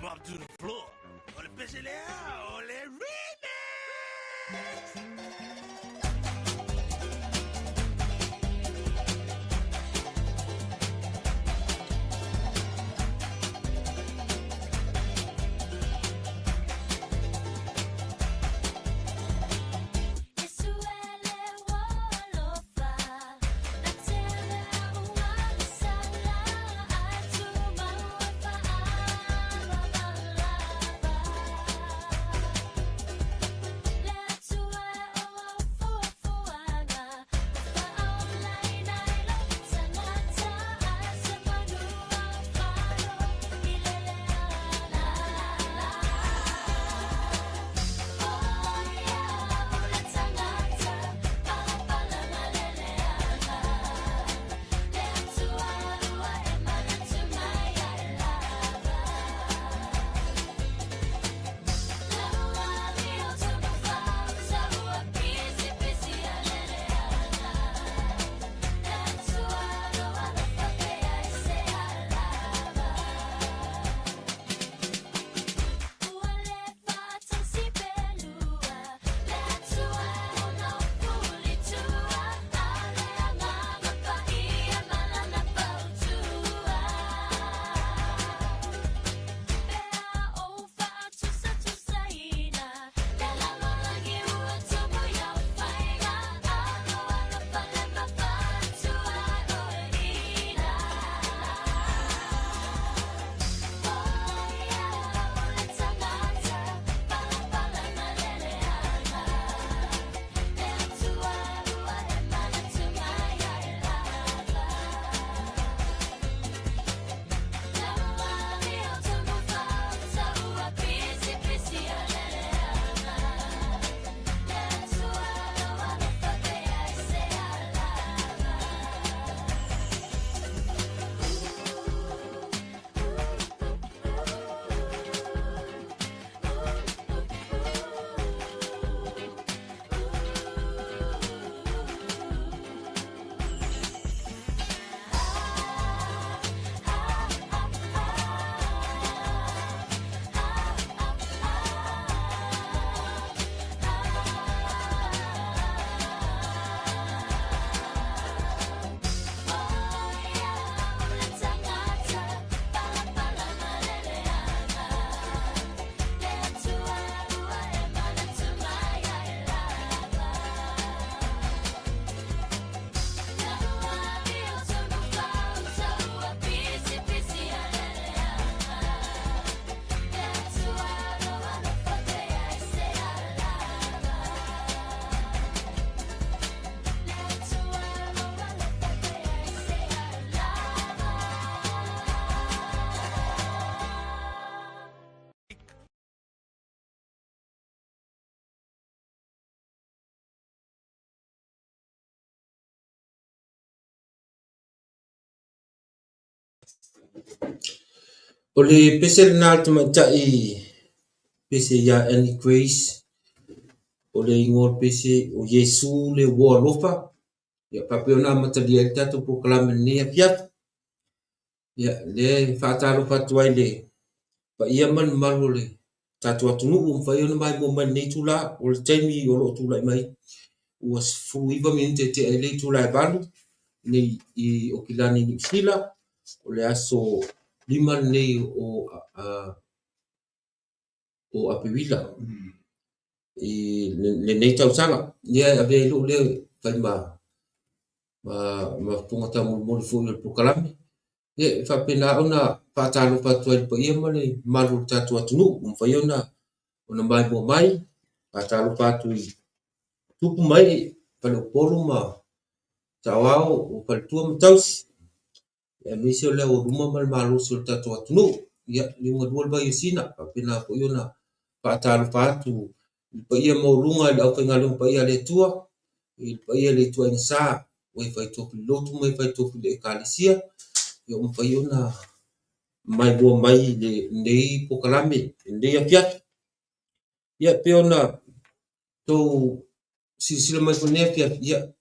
Drop to the floor. O le pese lea, o le remix! O le pese lena a le tamaitai pese ia Annie Grace, o le igoa o le pese o Iesu le uo alofa. Ia faapea ona amatalia ai le tatou polokalame i lenei afiafi. Ia, lea e faatalofa atu ai i le paia ma le mamalu o le tatou atunuu ua mafai ona maimoa mai i lenei itula. O le taimi o lo o tulai mai ua 19 minute e tea ai le itula e 8 nei i Okilani i Niu Sila. O le aso 5 lenei o o Aperila i lenei tausaga. Ia e avea ai lou leo e fai ma ma fofoga taumolimoli foi o le polokalame. Ia e faapena ona faatalofa atu ai i le paia ma le mamalu o le tatou atunuu ua mafai ona maimoa mai. Faatalofa atu i tupu ma ee, faleupolu ma saoao o faletua ma tausi. aemaise o le aualuma ma le malosi o le tatou atunuu. Ia, liugalua le vai o Sina, faapena foi ona faatalofa atu i le paia maualuga i le aufaigaluega paia a le Atua, i le paia i le ituaiga sa, ua e fai tofi i le lotu ma e fai tofi i le Ekalesia, ia ua mafai ona maimoa mai i lenei polokalame i lenei afiafi. Ia, pei ona tou silasila mai foi i lenei afiafi, ia,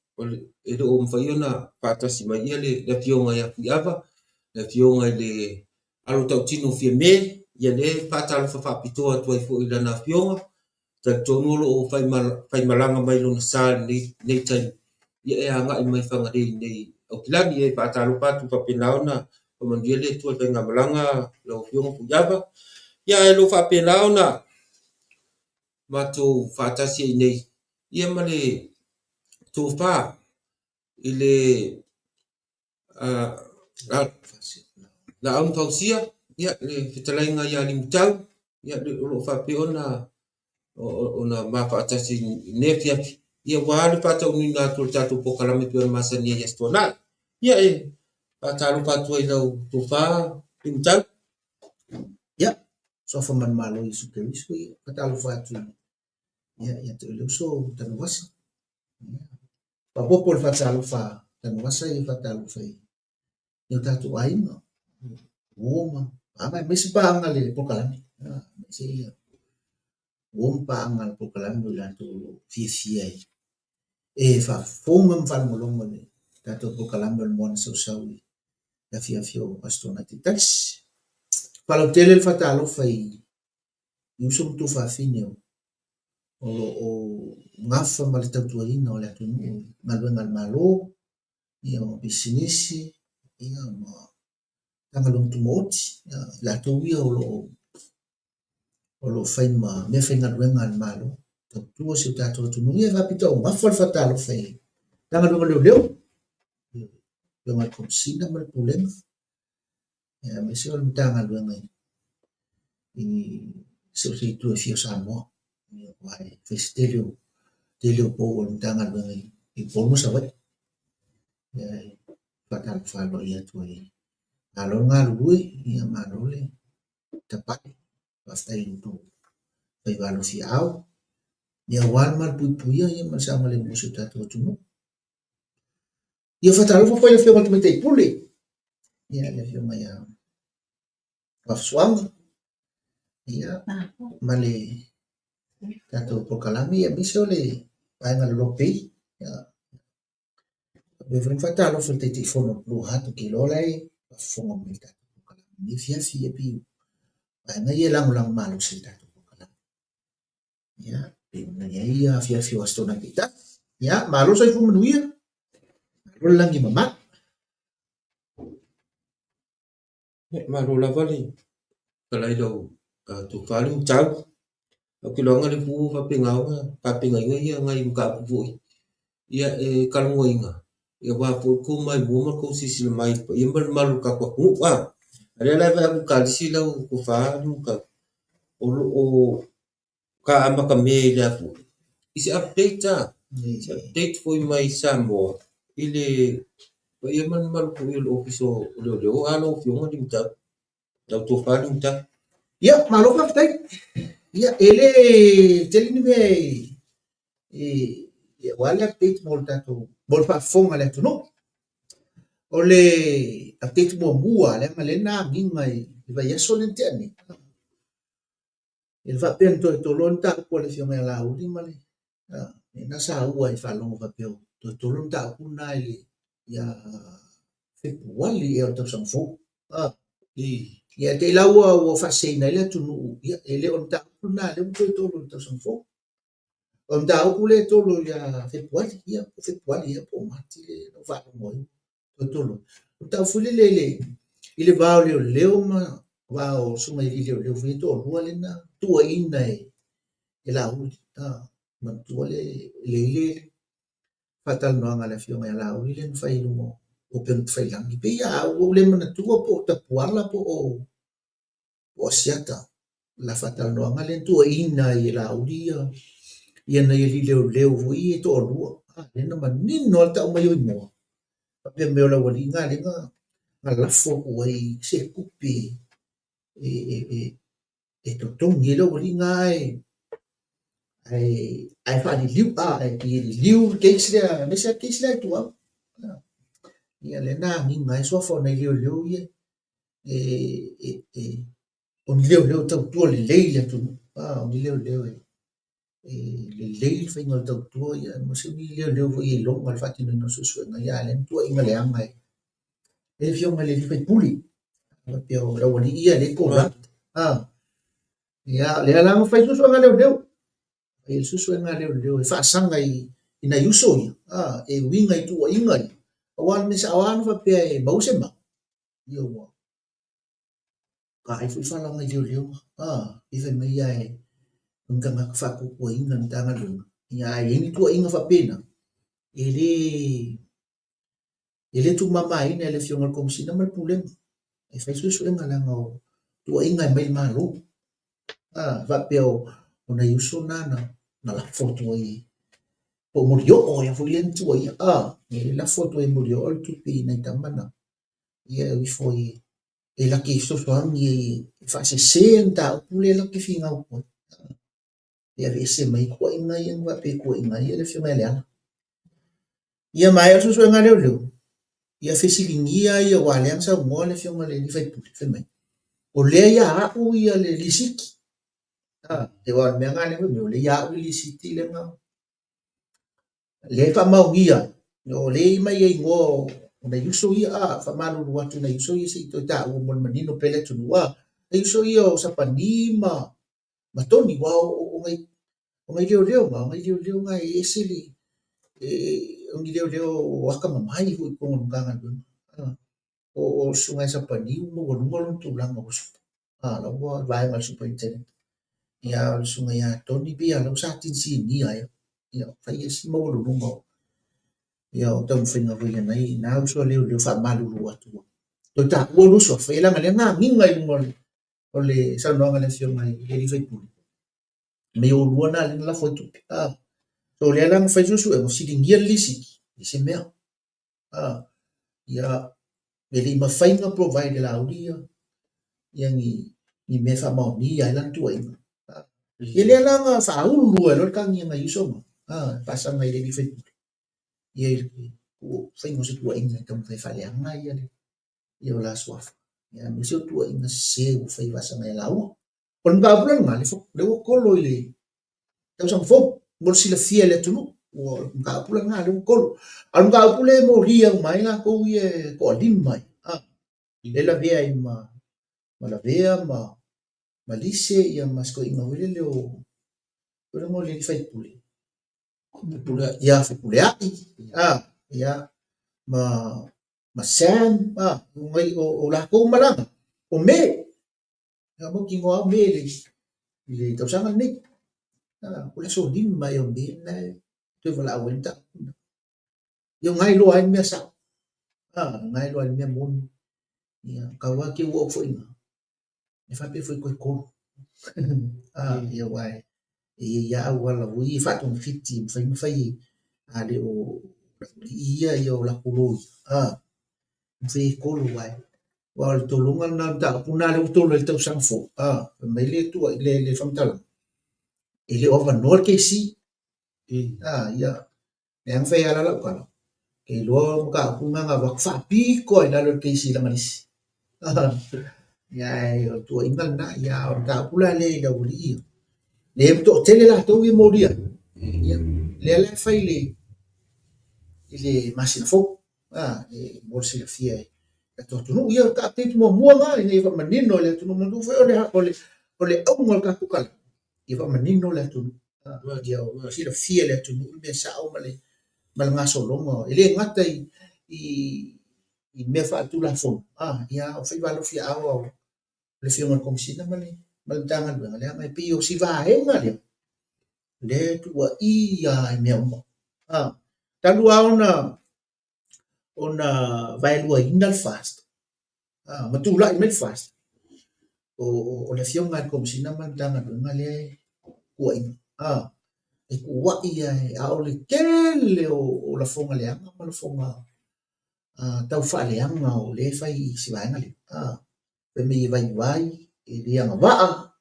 e le o mafai ona faatasi mai ia le Afioga ia Fuiava, le Afioga i le Alo Tautino o Fiame, Ia lea e faatalofa faapitoa atu ai foi i lana afioga, talitonu o lo o faimalaga mai lona sa i lenei taimi, ia e agai mai Fagalei i inei i Aukilani. Ia e faatalofa atu faapena ona faamanuia le Atua i le faigamalaga lau Afioga Fuiava. Ia ae o lo o faapena ona matou faatasi ai nei ia ma le tofa i le Laau na Fausia, ia, le fetalaiga ia Limutau, ia, o lo o faapea ona ona ma faatasi i lenei afiafi, ia, aua le faataunuuina atu o le tatou polokalame e pei ona masani ai i Aso Toonai. Ia, e faatalofa atu ai i lau tofa Limutau. Ia, suafa manumalo Iesu Keriso, ia, faatalofa atu ia, ia te oe le uso Tanuvasa. Ia, faaopoopo le faatalofa Tanuvasa ia faatalofa i i o tatou aiga, uo ma paaga, aemaise paaga le polokalame, aemaise ia uo ma paaga le polokalame o i latou o lo o fiafia e faafofoga ma faalogologo i le tatou polokalame o le Moana Sausau i le afiafi o Aso Toonai taitasi. Faalautele le faatalofa i uso ma tuafafine o lo o gafa ma le tautuaina o le atunuu i galuega a le Malo, ia ma pisinisi, ia ma Matagaluega Tumaoti, ia latou ia o lo o fai ma meafaigaluega a le Malo, tautua si o tatou atunuu. Ia e faapitoaugafa le faatalofa i le Matagaluega o Leoleo, le Afioga i le Komesina ma le Pulega, ia aemaise o le Matagaluega i so o se itu e fia o Samoa. Ia aua e fai si tele o pou a le Matagaluega i Upolu ma Savaii. Ia e faatalofa aloaia atu ai. Malo le galulue, ia malo le tapale. Faafetai i lo outou faiva alofiaao. Ia aua le malupuipuia ia ma le saogalemu o si o tatou atunuu. Ia faatalofa foi i le Afioga i le Tamaitai Pule, ia le Afioga ia Vaafusuaga, ia ma le tatou polokalame, ia aemaise o le vaega o le Lopei. Ia faapea foi ona faatalofa i le Taitaifono o le Blue Heart, ou te iloa o la e faafofoga mai i le tatou polokalame i lenei afiafi, ia pei o vaega ia e lagolago malosi i le tatou polokalame. Ia, pei ona i ai afiafi o Aso Toonai taitasi. Ia, malo le soifua manuia, malo le lagi e mama. Ia, malo lava le fetalai i lau tofa Limutau. Ou te iloaina le fu faapena ona tapenaina ia nai mataupu foi ia e talanoaina aua foi le tou maimoa ma le tou silasila mai i le paia ma le mamalu o le tatou atunuu. A lea la e vaai atu i le kalisi lau tofa Limutau, o lo o ka amatamea i le a foi, i se update a, se update foi mai Samoa i le paia ma le mamalu foi o le Ofisa o Leoleo a lau Afioga Limutau, lau tofa Limutau. Ia, malo faafetai. Ia, e le tele ni mea e aua le update mo le tatou, mo le faafofoga a le atunuu. O le update muamua leaga lea na agiga i le vaiaso lea na tea nei, E faapea na toe tolo le mataupu a le Afioga ia Laauli ma le na saua ai faalogo faapea ua toe tolo le mataupu lena i le ia Fepuali ea o le tausaga fou. Ia te i la ua faaseseina ai le atunuu, ia e le o le mataupu lena lea ua toe tolo i le tausaga fou. O le mataupu lea e tolo ia Fepuali, ia po o Fepuali ea po o Mati lea na ou faalogo ai toe tolo. O le mataupu foi lele i le va o leoleo ma va o susuga i alii leoleo foi e toalua lea na tuuaiina e Laauli. Manatua le i le faatalanoaga a le Afioga ia Laauli lea na fai i luga o upega tafailagi. Pei lava ua ou le manatua po o Tapuala po o Asiata la faatalanoaga lea na tuuaiina ai e Laauli ia nai alii leoleo foi ia e toalua. Lea na manino lava le tau mai o igoa, faapea mai o le aualii na lea na lafo atu ai se tupe e totogi ai le aualii na ae faaliliu, e liliu le case lea, aemaise lava le case lea a Ituau. Ia lea na agiga ai suafa o nai leoleo ia o ni leoleo e tautua lelei i le atunuu, o ni leoleo e lelei le faiga o le tautua, aemaise o ni leoleo foi e iloga le faatinoina o suesuega, a o lea na tuuaiina leaga e le Afioga i le sui usufono, faapea o le aualii ia lea e corrupt. Ia, o lea la na fai suesuega a leoleo, fai suesuega a leoleo e faasaga i nai uso ia, e uiga i tuuaiga ia, aua o le mea sao lava ana faapea e maua se mau, ia ua aai foi falaoga i leoleo, pei fai mai ia o ni tagata faatuatuaina i le Matagaluega, ia a i ai ni tuuaiga faapena, e le E le tuumamaina e le Afioga i le Komesina ma le Pulega e fai suesuega leaga o tuuaiga e aumai i le Malo. A faapea o nai uso na na lafo atu ai po o molioo ea foi lea na tuuaia. A, e lafo atu ai e molioo le tupe i nai tama na, ia e o ifo ai e laki fesoasoani e faasese le mataupu lea latou te finau atu ai. E aveese mai tuuaiga ia na faapea e tuuaiina ai le Afioga ia Leala. Ia maea le suesuega a leoleo, ia fesiligia ia aua o lea na saunoa le Afioga i le sui usufono fai mai, o lea ia au ia le lisiti. Aua o le mea lena lea fai mai, o lea ia au le lisiti lea na lea e faamaonia ai, o lea e aumai ai igoa o nai uso ia, a, faamalulu atu i nai uso ia se i toe taua mo le manino pea le atunuu, a, nai uso ia o Sapani ma ma Toni, aua o nai o nai leoleo na, o nai leoleo na e ese le, o ni leoleo atamamai foi i totonu o le Matagaluega. O le Susuga ia Sapani ua maualuga lona tulaga ua la ua i le vaega a le Superintendent. Ia a o le Susuga ia Toni pei lava o la ua sa tini sinia ea. Ia fai lava si maualuluga o ia o taumafaiga foi a nai na uso a leoleo faamalulu atu. Toe taua lou suafa, ia leaga o lea na agiga i luga o le saunoaga a le Afioga i le sui usufono. Mei oulua na lea na lafo ai tupe. So o lea la na fai suesuega, fesiligia le lisiti, e se mea. Ia, e le i mafai ona provide e Laauli ia, ia ni, ni mea e faamaonia ai lana tuuaiga. Ia lea la na faaulu ai loa le tagi a nai uso ma, faasaga i le sui usufono. Ia i le faiga o se tuuaiga e taumafai e faaleaga ia le, ia o la suafa. Ia aemaise o tuuaiga sese ua fai faasaga ia laua. O le mataupu la lena, lea ua tolo i le tausaga fou, mo le silafia e le atunuu, ua o le mataupu la lena lea ua tolo. A o le mataupu lea e molia uma ai latou ia e toalima ia, lea e lavea ai ma, ma Lavea ma, ma Lise ia ma si toeaina foi lele o, o le igoa o le alii faipule, ia Fepuleai, ia, ma, ma Sam, o, o latou uma la na, o Me, Ia mautinoa lava o Me i le tausaga lenei. O le aso 5 ea o Me lena e toe valaau ai le mataupu lena. Ia o lena e iloa ai le mea sao. O lena e iloa ai le mea moni. Ia tau lava te i ua oo foi i ina, e faapea foi toe tolo. Ia aua e i ai lava auala foi ia faatogafiti e mafai ona fai a le o ia ia o latou loia, e mafai e tolo aua Aua o le tologa lena o le mataupu lena lea ua tolo ai le tausaga fou, fai mai le tuuai, le faamatalaga, e le o avanoa le KC. Ia, lea na fai ai lava lau tala, e iloa o mataupu na na avatu faapito lava i lalo e le KC i lana lisi. Ia, ae o le tuuaiga lena. Ia, a o le mataupu la lea i le aualii ia, lea e toatele latou ia e molia ai, ia, lea la e fai i le masina fou. E mo le silafia e le tatou atunuu. Ia, o le update muamua lena ina ia faamanino i le atunuu. Manatua foi o le, o le, o le auga o le tatou tala, ia faamanino le atunuu. Ia silafia e le atunuu le mea sao ma le, ma le gasologa. E le gata i, i, i mea faaletulafono, ia, a o faiva alofi aao o le Afioga i le Komesina ma le, ma le Matagaluega, leaga e pei o si vaega lea, lea e tuuaia i mea uma. Talu lava ona ona vaeluaina le FAST, ma tulai mai le FAST, o le Afioga i le Komesina ma le Matagaluega lea e tuuaina. E tuuai lava, a o le tele o lafoga leaga ma lafoga tau faaleaga o lea e fai i si vaega lea. Fai mai e vaivai, e le agavaa,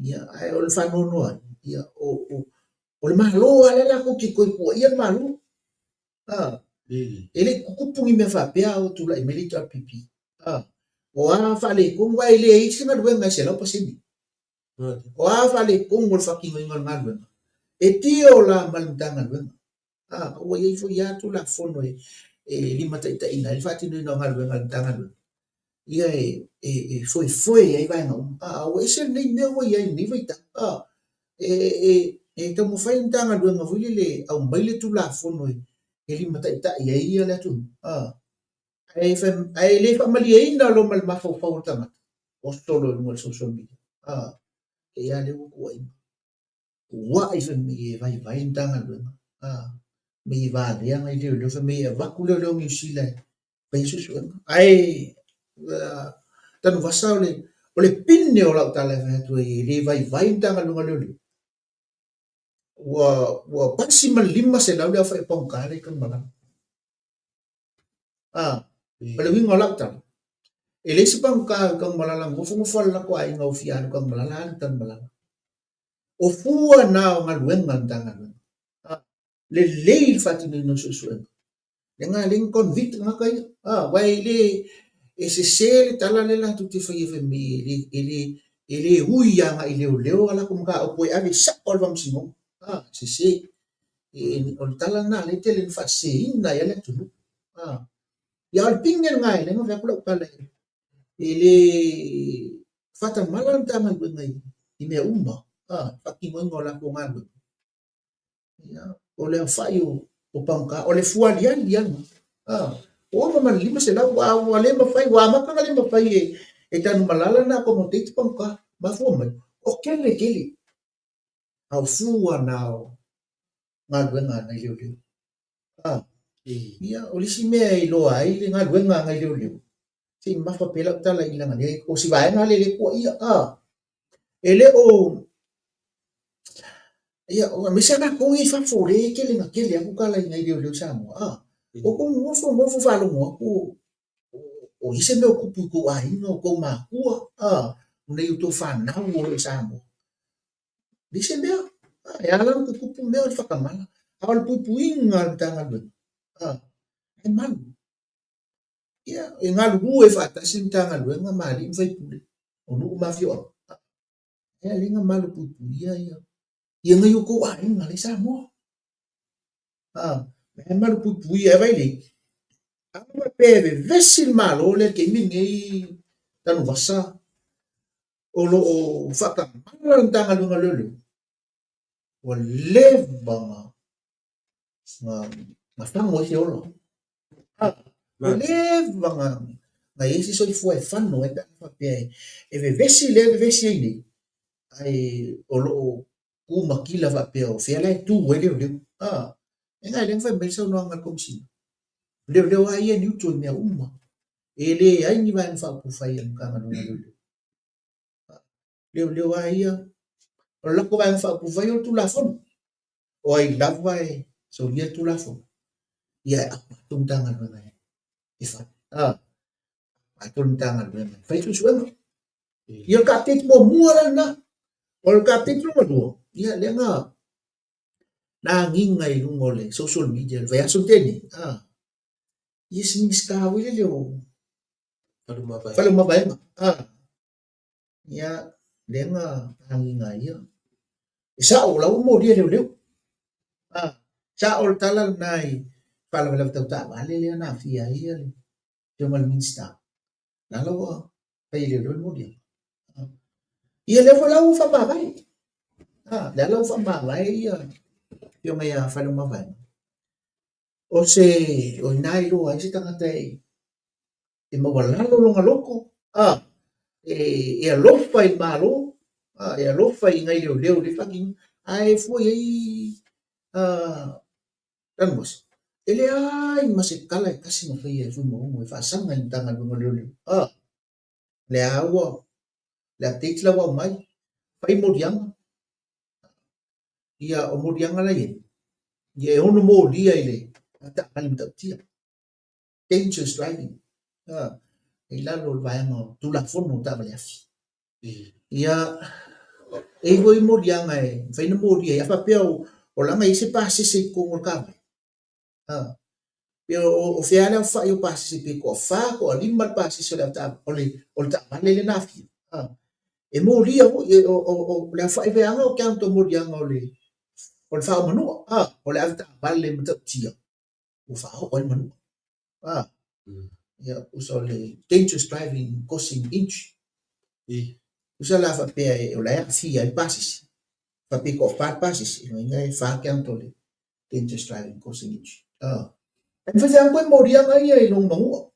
Ia, ae o le faanoanoa ai, ia, o, o, o le Malo lava lea latou te toe tuuaia le Malo. E le i tutupu ni mea faapea a o tulai mai le HRPP. O a faaletonu, aua e leai se galuega e 100%. O a faaletonu o le faatinoina o le galuega, e tio la ma le Matagaluega. Ua i ai foi lava Tulafono e limataitaiina ai le faatinoina o galuega a le Matagaluega. Ia e, e, e foefoe ai vaega uma. A, ua ese lenei mea ua i ai i lenei vaitau. A, e, e, e taumafai le Matagaluega foi lele e aumai le Tulafono e, e limataitai ai ia le atunuu. A, ae, ae le faamalieina loa ma le mafaufau o le tagata, o solo i luga o le social media. A, e ia lea ua tuuaiga. Ua'i fai mai e vaivai le Matagaluega. A, mei e valea nai leoleo, fai mai e avatu leoleo Niu Sila e faia suesuega. Ae Tanuvasa o le, o le pine o lau tala e fai atu ai, e le vaivai le Matagaluega o Leoleo. Ua, ua pasi ma le 500 le aofai o pagota lea i Tanumalala. Ah, o le uiga o lau tala, e leai se pagota i Tanumalala, nofonofo lava le latou aiga o fia alu i Tanumalala, alu i Tanumalala. O fua na o galuega a le Matagaluega. Ah, lelei le faatinoina o suesuega. Lena lea na convict tagata ia. Ah, aua e le, e sese le tala lea latou te faia fai mai e le, e le, e le ui agai i leoleo a latou mataupu e ave sao i le faamasinoga. Ah, sese. E, o le tala lena lea e tele ina faaseseina ai le atunuu. Ah. Ia o le pine lena e lea na fai atu lau tala e, e le faatamala le Matagaluega i, i mea uma, ah, faatinoina o latou galuega. Ia, o le aofai o, o pagota, o le fualiali ia lena. Ah, ua ova ma le 500, ua, ua le mafai, ua amata ona le mafai e, e Tanumalala ona accommodate pagota. Mafua mai, o tele tele. A o fua na o galuega a nai leoleo. Ah, ia, o le isi mea e iloa ai le galuega a nai leoleo, se i mamafa pea lau tala i leaga lea, o si vaega lea e le tuuaia, ah, e le o, ia, aemaise lava latou ia i fafo o lea e tele ina tele atu tala i nai leoleo i Samoa, ah, o tou nofo nofo faalogo atu o i ai se mea o tupu i tou aiga, o tou matua, ah, o nai o tou fanau o lo o i Samoa. Leai se mea, e ala ona tutupu mea o le faatamala, a o le puipuiga a le Matagaluega, e malu. Ia, e galulue faatasi le Matagaluega ma alii ma faipule o nuu ma afioaga. E alii na malu puipuia ia, ia nai o tou aiga la i Samoa. E malu puipuia e vai lei. A faapea e vevesi le Malo lea i le taimi lenei Tanuvasa, o lo o faatamala le Matagaluega o Leoleo, ua leva na, na fago ai se ola. Ua leva na, na i ai se soifua e fano ai pe ana faapea e vevesi lea e vevesi ai nei, ae o lo o tu matila faapea o fea la e tu ai leoleo. E na e le na fai mai le saunoaga a le Komesina. Leoleo lava ia e neutral i mea uma. E leai ni vaega faaupufai a le Matagaluega o Leoleo. Leoleo lava ia, o le latou vaega faaupufai o le Tulafono. O ai lava e solia le Tulafono, ia e apa atu le Matagaluega e fai. Apa atu le Matagaluega e fai suesuega. Ia o le update muamua la lena. O le update lona lua, ia lea na na agiga i luga o le social media i le vaiaso na tea nei, ia si Minisita foi lele o Faleomavaega, ia lea na agiga ai ia. E sao o la ua molia e leoleo. Sao le tala lena i faalavelave tau taavale lea na aafia ai le afioga i le Minisita. La la ua fai e leoleo le moliaga. Ia lea foi la ua faamavae. Lea la ua faamavae ia afioga ia Faleomavaega. O se, o i ina e iloa ai se tagata e, e maualalo lona loto, a, e, e alofa i le Malo, a, e alofa i nai leoleo i le faatinoina, ae fua i ai a, Tanuvasa, e leai ma se tala e tasi na faia e Fuimaono e faasaga i le Matagaluega o Leoleo, a, lea ua, le update la ua aumai, fai moliaga, ia o moliaga la i ai, ia e ono molia i le taavale matautia, dangerous driving, a, i lalo o le vaega o Tulafono o taavale afi. Ia, e i ai foi moliaga e mafai ona molia ai, a faapea o lana e i ai se pasese i totonu o le taavale, a, pe o fea lava le aofai o pasese, pe toafa, toalima le pasese o le o le taavale lea na aafia, a, e molia foi, o le aofai foi lava o count o moliaga o le o le faaoo manua, a, o le avetaavale matautia ua faaoo ai le manua, a. Ia, tusa o le dangerous driving causing injury. Tusa la faapea o la e aafia ai le pasese, faapea e toafa le pasese, lona uiga e fa count o le dangerous driving causing injury. Ae mafai foi lava ona toe molia ia i lona manua.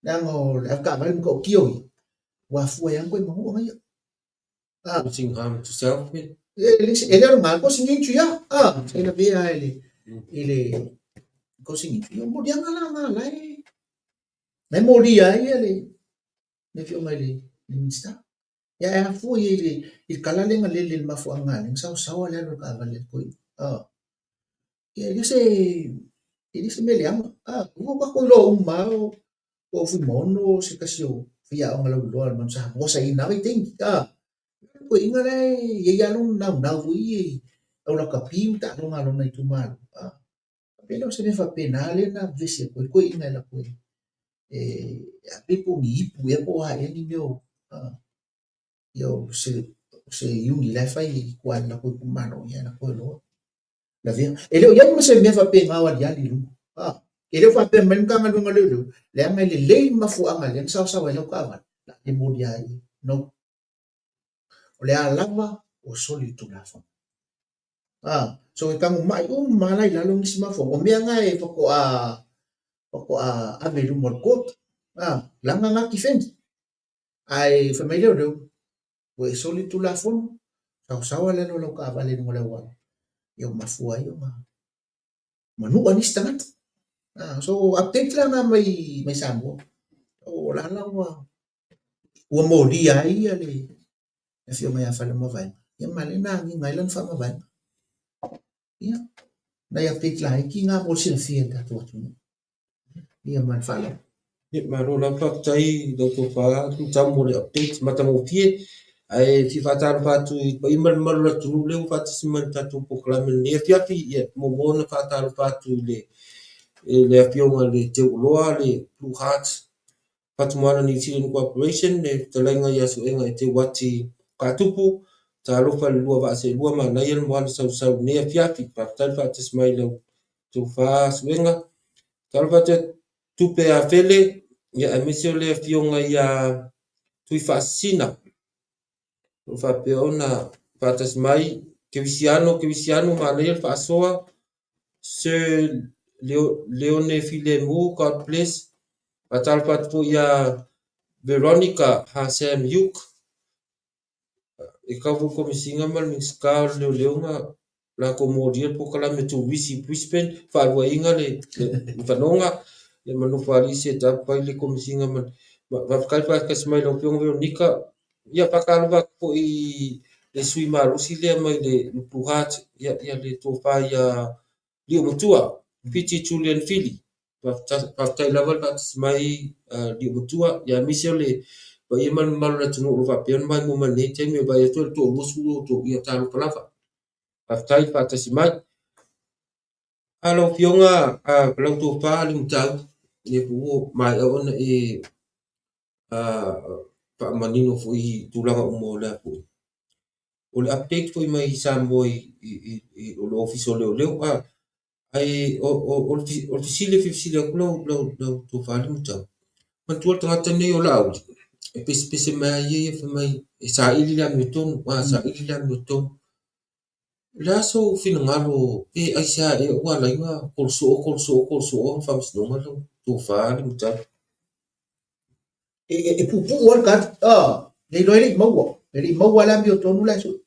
Leaga o le avetaavale matautia ia, ua afua ai lava ona toe manua ia. Causing harm to self. E le o lena, causing injury lava. E lavea lava i le causing injury. O moliaga la na la e molia ai le afioga i le Minisita. Ia ae afua ia i le tala lea na lele i le mafuaaga na ala ai ona saosaoa le alu a le taavale a le toeaina. Ia e le o se e le o se mea leaga. Ua tatou iloa uma lava o Fuimaono o se tasi o faiaoga lauiloa a le Manu Samoa sa i ai i na vaitaimi. O le toeaina la e i ai lava lona naunau foi i au lakapi ma taaloga a lona itumalo. E le o se mea faapena lea na vevesi atu ai le toeaina e alu atu e ave po o ni ipu ea po o a ea ni mea o ia o se iuni la e fai i tua i le latou itumalo, ia e alu atu ai loa lavea. E le o i ai ma se mea faapena o aliali i luga. E le o faapea mai le Matagaluega o Leoleo, leaga e lelei le mafuaaga lea na saosaoa ai lau taavale, o le a le molia ai. No. O le a lava ua soli le Tulafono. So e tagumai uma lava la i lalo nisi mafuaaga. O mea na e faatoa faatoa ave i luma o le court, leaga na defend. Ae fai mai leoleo, ua e soli le Tulafono, saosaoa le alu a lau taavale i luga o le auala, ia ua mafua ai ona manua nisi tagata. So update la na mai mai Samoa. O la la ua ua molia ai le afioga ia Faleomavaega, ia ma lea na agiga ai lana faamavaega. Ia, nai update laiti na mo le silafia e le tatou atunuu. Ia ma le faaaloalo. Ia, malo lava faafetai i lau tofa Tuitau mo le update matagofie. Ae fia faatalofa atu i le paia ma le mamalu o le atunuu lea ua faatasi mai i le tatou polokalame i lenei afiafi. Ia, muamua ona faatalofa atu i le, i le afioga i le Teuoloa, le Blue Heart Fatumoana New Zealand Corporation, le fetalaiga ia Suega Eteuati Faatupu, talofa i le lua vaa seelua manaia le moana sausau i lenei afiafi. Faafetai le faatasi mai i lau tofa Suega. Talofa atu ia Tupe Afele, ia aemaise o le afioga ia Tuifaasisina. O lo o faapea ona faatasi mai Kerisiano, Kerisiano manaia le faasoa. Sir Leone Filemu, God bless. Faatalofa atu foi ia Veronica Hasam Yuk, e kau foi Komesina ma le Minisita o Leoleoga latou molia le polokalame turisi i Brisbane, faaluaina le fanoga, ia ma Nofoalii set up ai le Komesina ma faafetai le faatasi mai lau Afioga Veronica. Ia faatalofa atu foi i le sui malosi lea mai le Blue Heart, ia, ia le tofa ia Liomatua, Fiti Julian Fili. Faafetai lava le faatasi mai Liomatua, ia aemaise o le paia ma le mamalu o le atunuu o lo o faapea ona maimoa mai i lenei taimi, e vaai atu ai le toa-20 o outou, ia talofa lava. Faafetai le faatasi mai. A lau Afioga, lau tofa Limutau, ia po ua maea ona e faamanino foi i tulaga uma o le a foi. O le update foi mai Samoa i o le Ofisa o Leoleo, ae o le fesili e fia fesili atu lau tofa Limutau, manatua le tagata lenei o Laauli, e pesepese mai lava ia ia fai mai e saili le amiotonu, saili le amiotonu. O le a sou finagalo pe aisea ea ua ala ai ona tolo soo, tolo soo, tolo soo le faamasinoga lau tofa Limutau? E puupuu lava le tali. Le iloa e le i maua. E le i maua le amiotonu la e sue.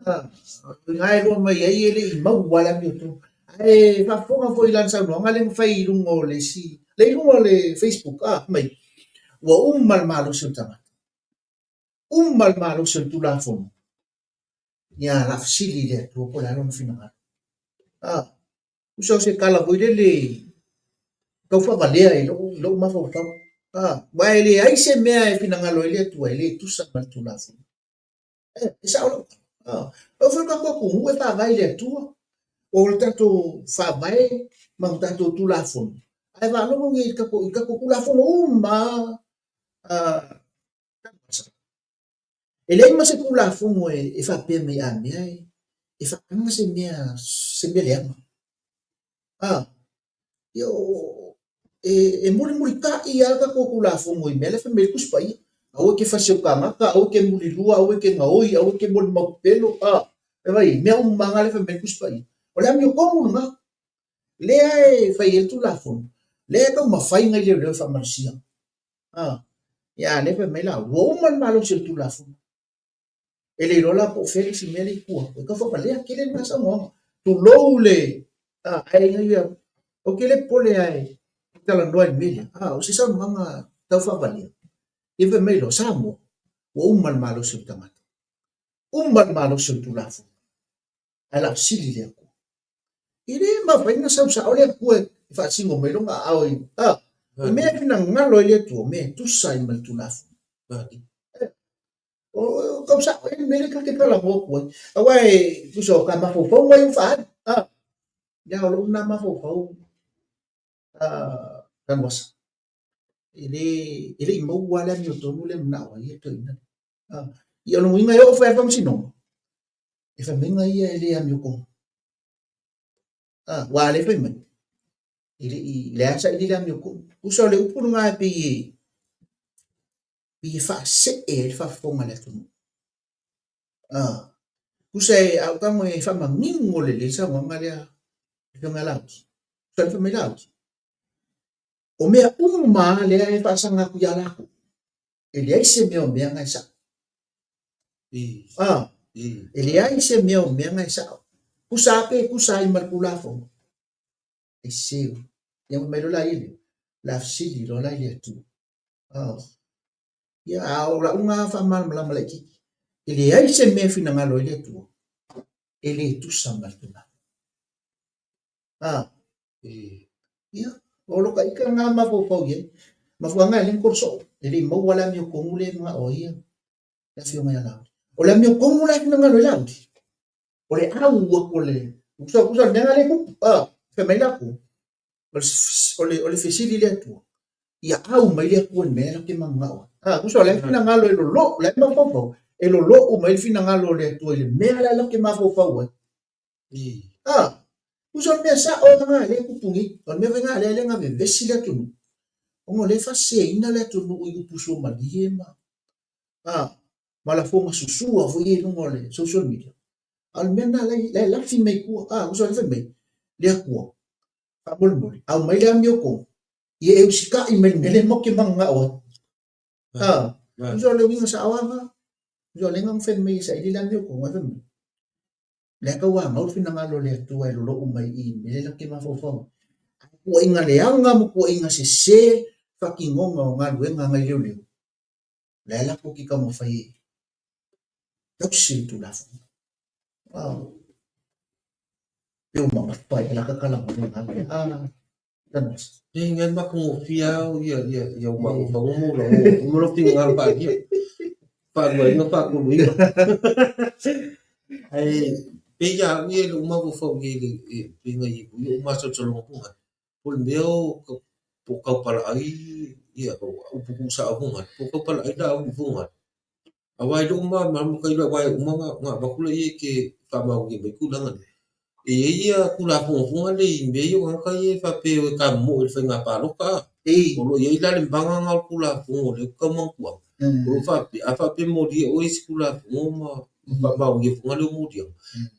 O i ina e iloa mai ai e le i maua le amiotonu. Ae faafofoga foi i lana saunoaga lea na fai i luga o le isi, lea i luga o le Facebook, fai mai, ua uma le malosi o le tagata. Uma le malosi o le Tulafono. Ia, o le a fesili i le Atua po o le a lona finagalo. Tusa o se tala foi lele tau faavalea i lou mafaufau. Aua e leai se mea e finagalo ai le Atua e le tusa ma le Tulafono. E sao lau tala. Aua foi lo tatou atunuu e faavae i le Atua. O le tatou faavae ma le tatou Tulafono. Ae faalogo nei i tatou Tulafono uma lava E leai ma se Tulafono e faapea mai a mea e faaaga se mea, se mea leaga. A, ia o, E, e mulimulitaʻi lava le tatou Tulafono i mea lea e fai mai ai le Tusi Paia, aua e te fai i se tagata, aua e te mulilua, aua e te gaoi, aua e te molimau pepelo, a, e vaai i ai, mea uma lava na lea e fai mai ai le Tusi Paia. O le amiotonu lena, lea e fai ai le Tulafono, lea e taumafai nai leoleo e faamalosia. A, ia a o lea e fai mai la, ua uma le malosi o le Tulafono. E le iloa la po o fea le isi mea lea i tua atu. E tau faavalea tele lena saunoaga. Tulou le, a, ae ia, ou te le popole lava e talanoa i le mea lea. A, o se saunoaga tau faavalea. Ia fai mai loa, Samoa, ua uma le malosi o le tagata. Uma le malosi o le Tulafono. Ae o le a fesili le Atua. E le mafai ona sau sao le Atua e faasino mai lona aao i, a, o mea e finagalo ai le Atua, o mea e tusa ai ma le Tulafono. O tau sao ai le mea lea ta te talanoa atu ai. Aua e tusa o ta mafaufauga ia ua faaali. A, ia o lou lena mafaufau a Tanuvasa. E le, e le i maua lava le amiotonu lea e manao ai le toeaina lea. A, ia o lona uiga e oo foi lava i le faamasinoga, e fai mai ia e le amiotonu. A, aua o lea e fai mai, e le i, leai lava saili le amiotonu. Tusa o le upu lena e pei e, pei e faasee ai le faafofoga a le atunuu. Ah, tusa e a ou tago e faamanino lelei le saunoaga lea a le Afioga ia Lauti. Tusa o lea fai mai Lauti, o mea uma lava lea e faasaga atu ia latou, e leai se mea o mea na e sao. Ah, e leai se mea o mea na e sao. Tusa lava pe tusa ai ma le Tulafono, e sese. Ia fai mai loa la ia lea, o le a fesili loa la i le Atua. Oh. Ia, a o lau lena faamalamalama laitiiti, e leai se mea e finagalo ai le Atua, e le tusa ma le Tulafono. Ah. Ia, o lo ka ika lena mafaufau i ai. Mafuaaga e ala ai ona tolo soo, e le i maua le amiotonu lea e manao ai le afioga ia Laauli. O le amiotonu la e finagalo ai Laauli, o le au atu o le, tusa tusa o le mea lena lea e tupu, ah, fai mai latou, o le fesili i le Atua, ia au mai le Atua i le mea la te mananao ai. A, tusa o la e finagalo e lolou, la e mafaufau, e lolou mai le finagalo o le Atua i le mea la la te mafaufau ai. A, tusa o le mea sao lena lea e tupu nei, o le mea foi lena lea lea na vevesi le atunuu, ona o lea e faaseseina le atunuu i upu suamalie ma, a, ma lafoga susua foi ia i luga o le social media. A o le mea lena la e lafi mai i tua. A, uso lea fai mai, le Atua, faamolemole, aumai le amiotonu, ia e usitai mai i le mea lea matou te mananao ai. A, uso o le uiga sao lava lena. Uso o lea na fai mai e saili le amiotonu, ae fai mai, lea tauanau le finagalo o le Atua e lolou mai i i mea lea latou te mafaufau ai. A o tuuaiga leaga ma tuuaiga sese faatinoga o galuega a nai leoleo, lea latou te taumafai e tausi le Tulafono. Pe ua mamafa ai la tatala mai lena mea. Ah, Tanuvasa. E ngai matagofie lava ia ia ia o mafaufauga ma ou lagona ma lou finagalo faaalia. Faaluaina faatoluina. Ae pei ia au ia i lou mafaufau i ai i le pei ona i ai foi ou masalosaloga foi Po o le mea o po o taupalaai ia upu tuusao Fogaale, po o taupalaai Laauli Fogaale. Aua i lou malamalama tailo aua e uma ona avatu laia e te faamaonia mai tulaga nei. E i ai ia Tulafono foi nei i mea ia o tagata ia e faapea e o e tamomoe i le faiga palota a. O lo o i ai la le maga lena o le Tulafono lea ou te tau manatua atu. O lo o faapea, a faapea e molia oe i se Tulafono ma faamaonia foi lea moliaga,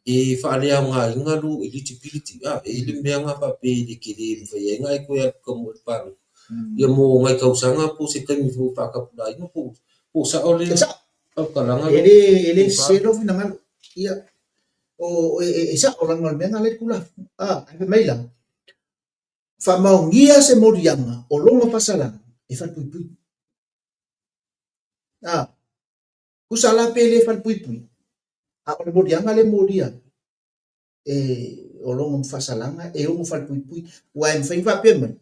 e faaleaogaina lou eligibility, a, e i ai le mea lena faapea e le tele mafai ai ona e toe alu tamoe i le palota. Ia mo nai tausaga po o se taimi foi faatapulaaina po o sao lea faamatalaga lea. E le e le sese lou finagalo. Ia, o e sao leaga o le mea lena lea e i le Tulafono. A, ae fai mai la, faamaonia se moliaga o lona faasalaga e falepuipui. A, tusa la pe le falepuipui, a o le moliaga lea e molia e o lona faasalaga e ono falepuipui. Aua e mafai ona faapea mai,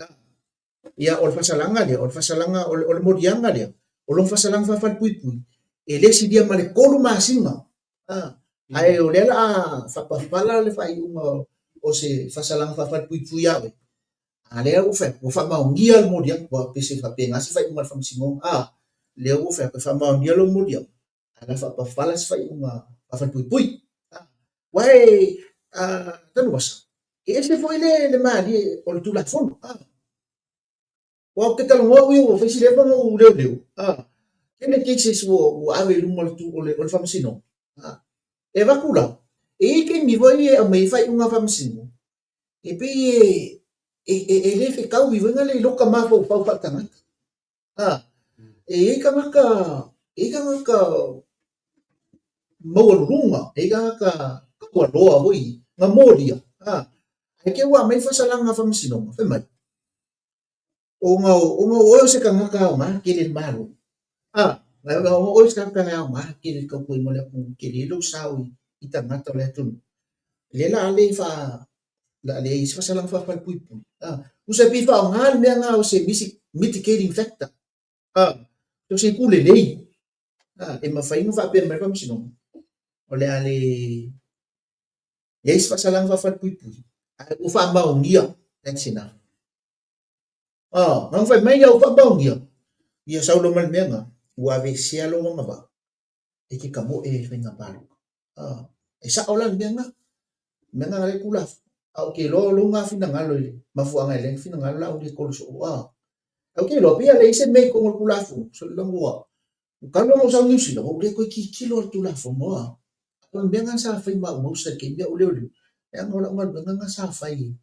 ia o le faasalaga lea, o le faasalaga, o le moliaga lea, o lona faasalaga faafalepuipui, e le silia ma le 3 masina. A, ae o lea o le a faapafala le faaiuga o se faasalaga faafalepuipui ia oe, A lea ua fai atu, ua faamaonia le moliaga, aua pei se faapena se faaiuga a le Faamasinoga. A lea ua fai atu, e faamaonia lou moliaga, ae o le a faapafala se faaiuga faafalepuipui. Aua e, Tanuvasa, e ese foi le malie o le Tulafono. Aua ou te talanoa au ia ua fai si leva ona ou leoleo, a, tele cases ua ave i luma o le tu, o le, o le faamasinoga. A, e avatu la, e i ai taimi foi e aumai ai faaiuga a faamasino, e pei e, e, e, e le fetaui foi na le i lota mafaufau faaletagata. A, e i ai tagata, e i ai tagata maualuluga, e i ai tagata taualoa foi na molia, a, ae te i ua aumai faasalaga a faamasinoga, fai mai, ona ona o oe o se tagata aoga tele i le Malo, a, ona o oe o se tagata e aoga tele i le tautuaina o le atunuu, tele lou sao i tagata o le atunuu, lea la a le fa la leai ai se faasalaga faafalepuipui. A, tusa e pei faaaoga le mea lena o se mitigating factor. A, o se itu lelei. A, e mafai ona faapea mai le faamasinoga, o le a le leai se faasalaga faafalepuipui, ae ua faamaonia, that's enough. A, na fai mai ia ua faamaonia, ia sau loa ma le mea lena, ua aveesea lou agavaa e te tamoe i le faiga palota. A, e sao la le mea lena, le mea lena le Tulafono. A ou te iloa o lou na finagalo i le mafuaaga e leai ni finagalo la au le kolo soo. A, ou te iloa pei a leai se mea i totonu o le Tulafono, seiloga ua talu ona ou sau i Niu Sila, ua ou le toe tilotilo i le Tulafono. A, o le mea lena sa fai ma au mausa i le taimi a o leoleo, leaga o lau galuega lena sa fai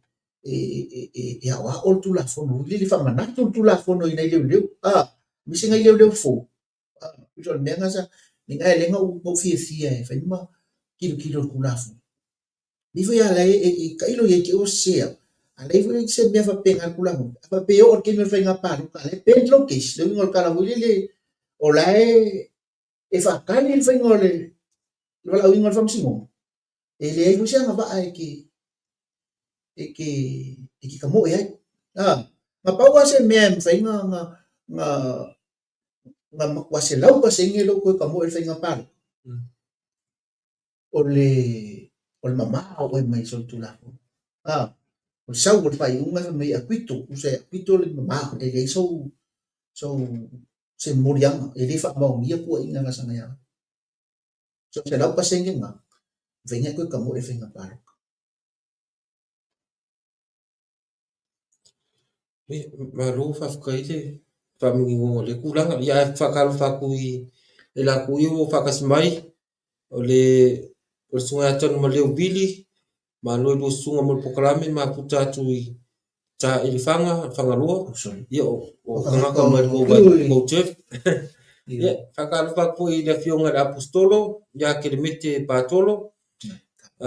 e aoao le Tulafono, i le faamanatu le Tulafono i nai leoleo, a, aemaise nai leoleo fou. Tusa o le mea lena sa, lena e ala ai ona ou fiafia e fai ma tilotilo i le Tulafono. Nei foi a la e tailo i ai te i ua sese au, a leai foi se mea faapena i le Tulafono, a faapea e oo i le taimi o le faiga palota a la e bend lou case, le uiga o le tala foi lele, o la e faatali le faiga o le valaauina o le faamasinoga, e leai foi se agavaa e te e te e te tamoe ai. Na pau lava se mea e mafai ona na na na matua 100% lou toe tamoe i le faiga palota, o le o le mamao oe mai solitulafono. A, o le sau o le faaiuga fai mai e acquittal, tusa e acquittal le mamao, e leai sou sou se moliaga, e le faamaonia tuuaiga na saga ia oe. So 100% lena, mafai ona e toe tamoe i le faiga palota. Malo faafetai i le faamaninoga o lea tulaga. Ia ae faatalofa atu i latou ia ua faatasi mai, o le Susuga ia Tanumaleu Vili, malo i lua susuga mo le polokalame, mafuta atu i Taelefaga, Fagaloa, ia o tagata mai le tou turf. Ia faatalofa atu foi i le Afioga i le Aposetolo ia Kelemete Patolo,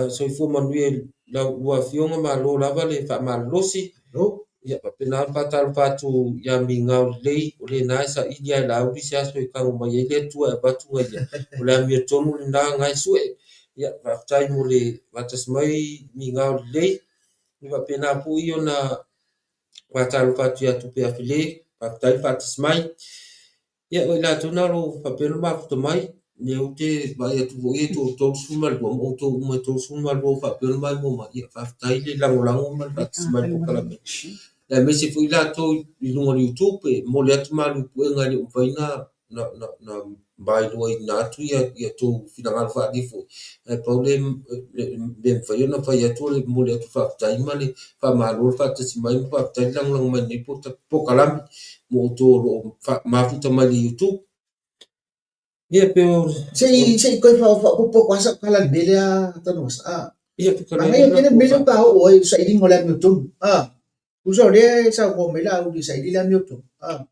Soifua manuia i lau lua afioga, malo lava le faamalolosi. Ia faapena ona faatalofa atu ia Migao Lelei, o lena e saili lava e Laauli se aso e tago mai ai le Atua e avatu nai ia, o le amiotonu lena na e sue. Ia faafetai mo le faatasi mai Migao Lelei. Ia faapena foi ona faatalofa atu ia Tupe Afele, faafetai le faatasi mai. Ia, o i latou na o lo o faapea ona mafuta mai, lea ou te vaai atu foi e 32 ma outou uma e 32 o faapea ona maimoa mai, ia faafetai le lagolago ma le faatasi mai i le polokalame. Aemaise foi i latou i luga o le YouTube, e momoli atu malu i puega e le o mafai ona mailoaina atu ia outou finagalo faaalia foi, ae pau le mea e mafai ona fai atu o le momoli atu faafetai ma le faamalo le faatasi mai ma faafetai le lagolago mai i lenei polokalame mo outou o lo o mafuta mai le YouTube. Ia pei o Se i se i toe faaopoopo atu lava sau tala i le mea lea Tanuvasa. A. Ia, Manaia tele le mea lea ua oo ai i le sailiga o le amiotonu. A. Tusa o lea e saunoa mai Laauli e saili le amiotonu. A.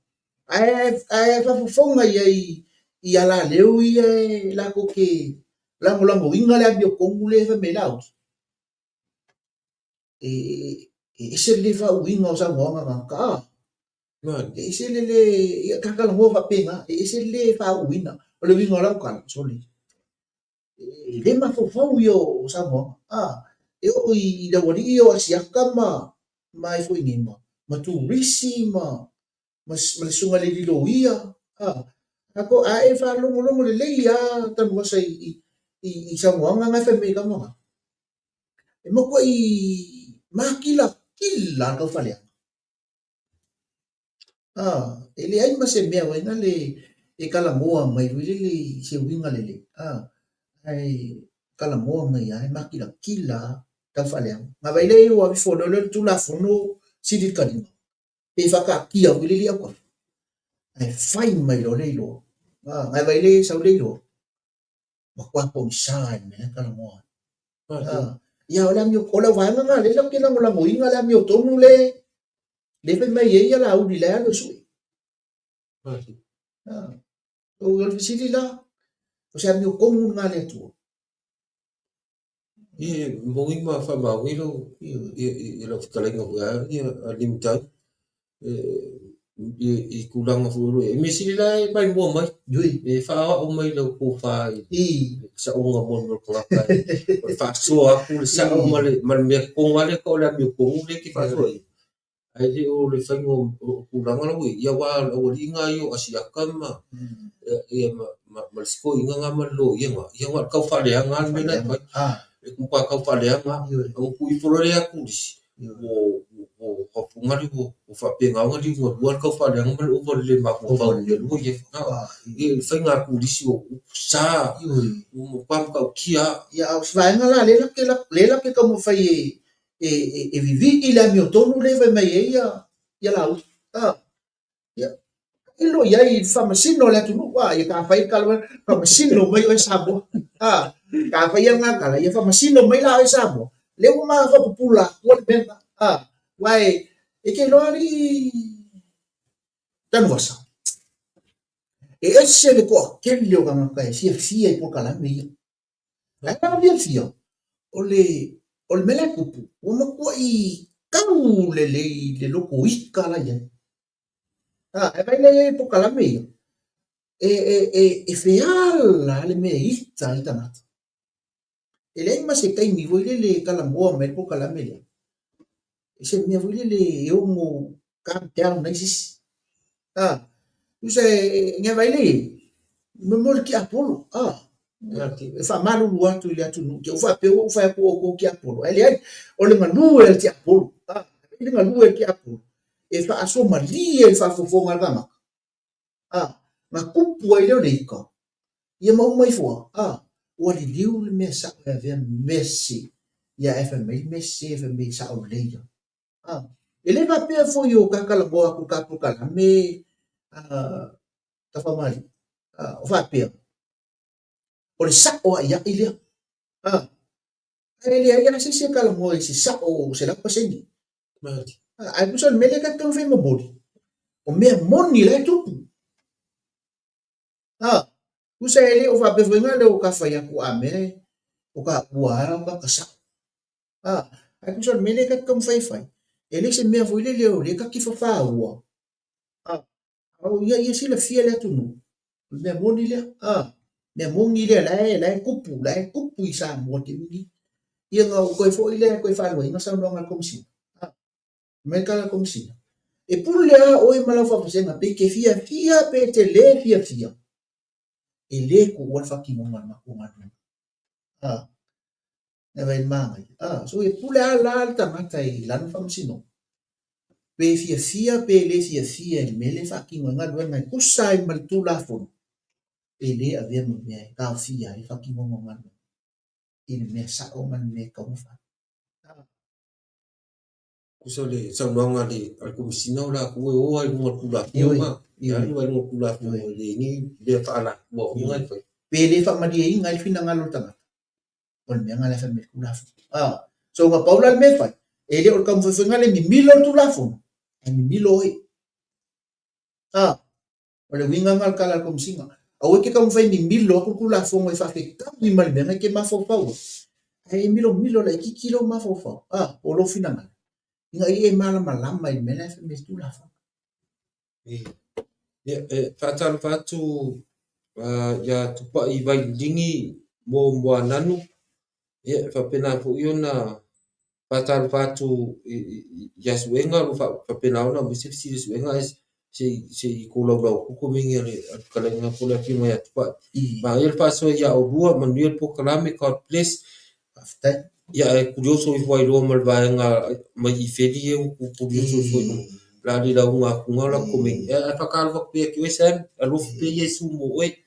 Ae faafofoga i ai i alaleo ia e latou te lagolagoina le amiotonu lea e fai mai ai Laauli. E ese le le faauiga o saunoaga a tagata. A. E ese le le, ia talatalanoa faapena, e ese le le faauuina. O le uiga o lau tala, sole, e le mafaufau ia o saunoaga. A, e oo i le aualii ia o Asiata ma ma ai foi nei ma ma turisi ma ma le susuga i le alii loia. A, a e faalogologo lelei lava Tanuvasa i saunoaga na e fai mai ai tama na, e matuai makilatila le taufaleaga. E leai ma se mea foi lele e talanoa mai foi lele i se uiga lelei, ae talanoa mai lava e makilatila lava tau faaleaga. Na vaai lea ua avefe loa le Tulafono sili le taliga. Pe faakaatia foi le alii autafa, ae fai mai loa le iloa. Ae vaai le sau le iloa, matua pogisa i le mea la e talanoa ai. Ia, o le amio, o lau vaega lena lea ou te lagolagoina le amiotonu le le fai mai ai ia Laauli la e alu e sue. O le fesili la, o se amiotonu lena a le Atua? Ia, e moni ma faamaoni lau ia lau fetalaiga foi a ia Limutau i tulaga foi o lo o i ai. O le mea sili la e maimoa mai, e faaoao mai lau tofa i le saoga mo le tagata o le faasoa atu le sao ma le mea tonu lava lea e tau o le amiotonu lea e te faasoa i ai. Ae le o le faiga o tulaga la ua i ai, aua o le aualii na ia o Asiata ma le isi toeaina na ma le loia na, ia na o le tau faaleaga lava le mea la e fai. E matua tau faaleaga lava. Ona tuu ifo loa lea ia turisi, ua faapena ona liugalua le tau faaleaga ma le ova o le le mafaufau i mea ua i ai. I le faiga a turisi ua sa, ua matua matautia lava. Ia, a o se vaega la lea la te taumafai e vivii le amiotonu lea e fai mai ai ia Laauli. Ia, tailo i ai i le faamasino o le atunuu. Ia ta fai le tala, faamasino mai oe Samoa. Ta fai lena tala, ia faamasino mai la oe Samoa. Lea ua ma faapupula atua le mea lena. Aua e te iloa alii Tanuvasa, e ese le toatele o tagata e fiafia i polokalame ia. Ae a fiafia, o le o le mea la e tupu, ua matuai tau lelei le loto ita la i ai. Ae vaai la i ai i polokalame ia, e feala lava le mea e ita ai tagata. E leai ma se taimi foi lele e talanoa mai ai le polokalame lea, i se mea foi lele e ono calm down ai se isi. Tusa e vaai la i ai, mo le tiapolo, e faamalulu atu i le atunuu, te i ua faapea ua ou fai atu o outou o tiapolo, ae leai, o le galue a le tiapolo, le galue a le tiapolo, e faasomalie i le faafofoga a le tagata, na tupu ai lea o le ita, ia ma uma ifo lava, ua liliu le mea sao e avea ma mea sese, ia ae fai mai le mea sese fai mai e sao lelei ia. E le faapea foi o ta talanoa atu i ta polokalame Tafamalii, o faapea, o le sao aiai lea. Ae leai lava se isi e talanoa i se sao 100%. Ae tusa o le mea lea ta te taumafai e momoli, o mea moni la e tupu. Tusa e le o faapea foi na lea o ta fai atu a mea o ta ua lava o ta sao. Ae tusa o le mea lea ta te taumafai e fai, e le se mea foi lele o lea ta te fafaua. A o ia ia silafia le atunuu, o le mea moni lea, mea moni lea la e la e tupu, la e tupu i Samoa i le taimi lenei. Ia ona ou toe foi lea e toe faaluaina saunoaga a le Komesina. Fai mai le tala a le Komesina, e pule lava oe ma lau faavasega pe e te fiafia pe e te le fiafia, e le tuua le faatinoga o le matou galuega. E vai manaia. Ah, so e pule a la le tagata i lana faamasinoga. Pe fiafia pe le fiafia i le mea lea e faatino ai galuega e tusa ai ma le Tulafono, e le avea ma mea e taofia ai le faatinoga o galuega i le mea sao ma le mea e tatau ona fai. Tusa o le saunoaga a le Komesina o latou e o lava i luga o le Tulafono, e alu lava i luga o le Tulafono e leai ni mea faaalatua foi na e fai. Pe le faamalieina ai le finagalo o le tagata, o le mea lena la e fai mai le Tulafono. So na pau la le mea e fai, e le o le taumafaiga le mimilo o le Tulafono, ae mimilo oe. O le uiga lena o le tala a le Komesina. Aua e te taumafai e mimilo atu le Tulafono e faafetaui ma le mea lena e te mafaufau ai, ae e milomilo laitiiti lou mafaufau, po o lou finagalo, ina ia e malamalama i le mea la e fai mai le Tulafono. Ia, e faatalofa atu ia Tupai Vaililigi mo Moananu, ia, e faapena foi ona faatalofa atu ia Suega, o lo o faapena ona aumai se fesili a Suega ae se i tolaulau atu komeni a le fetalaiga po o le afioga ia Tupai. Manaia le faasoa ia oulua, manuia le polokalame, God bless. Faafetai. Ia ae kulioso ifo ai loa ma le vaega mai i Feli ia ua kulioso ifo ai loa. O le a le lauga atu na o lau komeni. Ae faatalofa atu pea ia te oe Sam, alofa pea Iesu mo oe.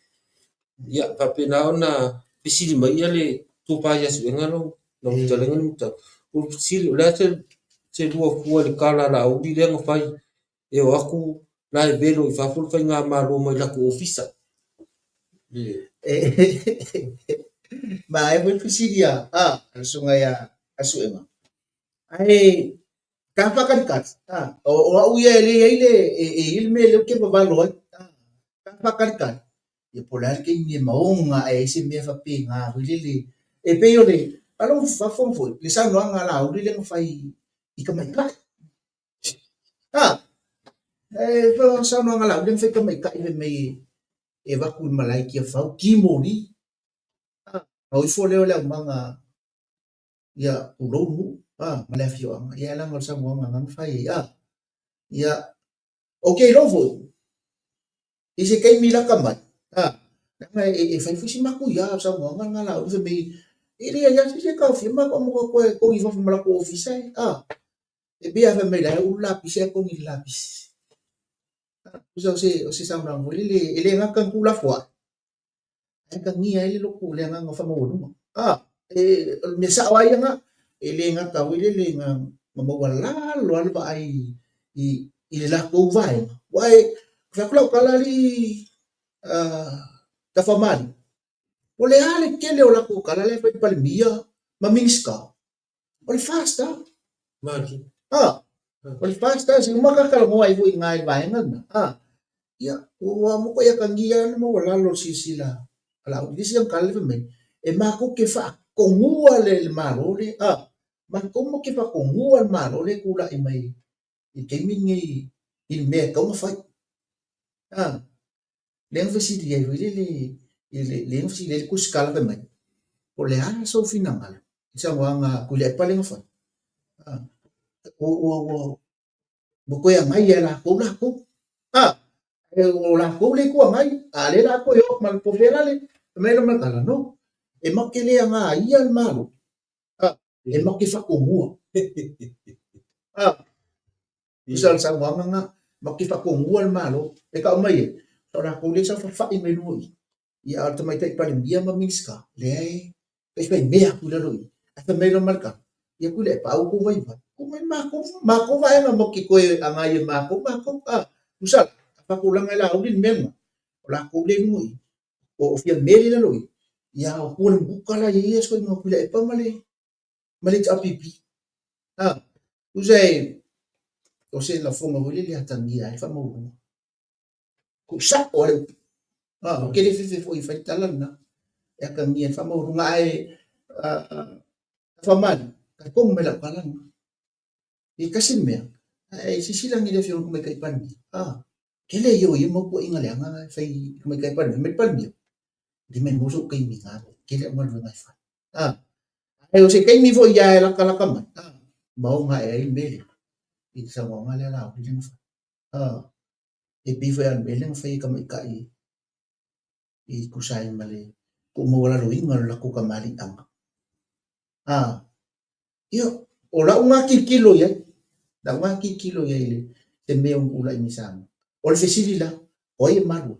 Ia faapena ona fesili mai ia le tofa ia Suega lau fetalaiga Limutau. O le fesili, o le a se lua fua i le tala a Laauli lea na fai? E o atu la e velo i fafo le faigamalo mai latou ofisa. Manaia foi le fesili a le susuga ia Suega. Ae ta faatalitali, o au ia e le i ai le, e i ai le mea lea ou te vavalo ai. Ta faatalitali, ia po o le a le taimi e maoga ae ai se mea faapena foi lele. E pei o le faafofoga foi i le saunoaga a Laauli lea na fai i tamaitai. E pei o le saunoaga a Laauli lea na fai i tamaitai fai mai e avatu i le malae i Tiafau, ki moli. Ona o ifo lea o le aumaga ia tulou le nuu ma le afioaga, ia ae leaga o le saunoaga na na fai ai. Ia, ou te iloa foi, i se taimi lata mai, leaga e fai foi si matuia o le saunoaga lena a Laauli fai mai, e leai lava se isi e taofia matou a matou toe togi i fafo ma latou ofisa e, e pei lava fai mai la e ulu lapisi ae togi i le lapisi. Tusa o se saunoaga foi lele, e le gata ina tuulafoai, ae atagia ai le loto, le agaga faamaualuga. E, o le mea sao lava ia na, e le gata foi lele na maualalo lava le vaai i le latou vaega. Aua e fai atu lau tala alii Tafamalii, o le a le tele o latou tala la e fai i Palemia ma Minisita, o le FAST lava. Malie. O le FAST lava, se uma ta talanoa ai foi i ina i le vaega lena. Ia, ua matuai atagia lava le maualalo o le silasila a Laauli. Le isi ana tala lea fai mai, e matou te faatonua le Malo lea, matou matou te faatonua le Malo lea e tulai mai i le taimi lenei i le mea e tatau ona fai. Lea na fesili ai foi lele, lea na fesili ai le tusitala fai mai, po o le a sou finagalo i saunoaga a Tuilaepa lea na fai? Ua toe agai lava e latou latou. O latou le Itu Agai, a o lea o le a toe o atu ma le po o fea la le fai mai le tala, no, e matou te le agaia le Malo, e matou te faatonua. Tusa o le saunoaga lena, matou te faatonua le Malo. E tau mai ai, o latou lea e saofafai mai luga i i, ia a o le Tamaitai Palemia ma Minisita, lea e faifaimea atu i lalo i i. Ae fai mai loa ma le tala, ia Tuilaepa, a ua outou vaivai, tuu mai matou, matou vaega matou te toe agai e matou matou. Tusa la, a faatulaga e Laauli le mea lena, o latou lea e i luga i i, o Fiame lea e i lalo i i, ia a o tua le muta la e i ai le fesoasoani a Tuilaepa ma le ma le HRPP. Tusa e, o se lafoga foi lele e atagia ai le faamaualuga. Tuusao lava le upu. Ou te le fefe foi e fai le tala lena. E atagia ai le faamaualuga. Ae faamalie, talitonu mai lau tala lena. E tasi le mea, ae silasila ane i le Afioga i le Tamaitai Palemia, tele ia o ia mau tuuaiga leaga e fai i le Tamaitai Palemia. Fai mai le Palemia, e le maumau sou taimi i na mea, tele au galuega e fai. Ae o se taimi foi ia e latalata mai, maoga ae ai le mea lea i le saunoaga lea a Laauli lea na fai. E pei foi lava o le mea lea na fai e tamaitai i tusa ai ma le tuumaualaloina o le latou tamaliiaga. Ia, o lau na tilotilo i ai, lau na tilotilo i ai i se mea o tulai mai Samoa. O le fesili la, o ai e malu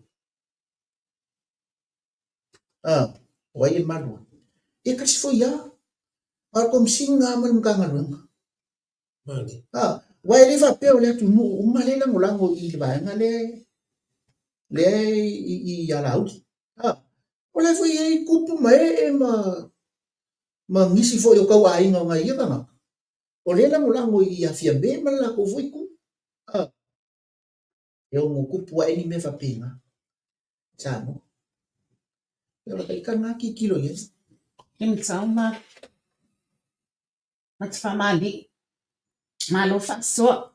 ai? O ai e malu ai? Ia tasi foi lava, a o le Komesina lava ma le Matagaluega. Aua e le faapea o le atunuu uma lea e lagolago i le vaega lea lea i Alauli. O la foi e i ai tupu ma ee ma ma nisi foi o tauaiga o nai ia tagata, o lea e lagolago i ia Fiame ma le latou foi itu. E ono tupu ae ni mea faapena i Samoa. O le ita lena tilotilo i ai. Tau ma te faamalie. Malo faasoa.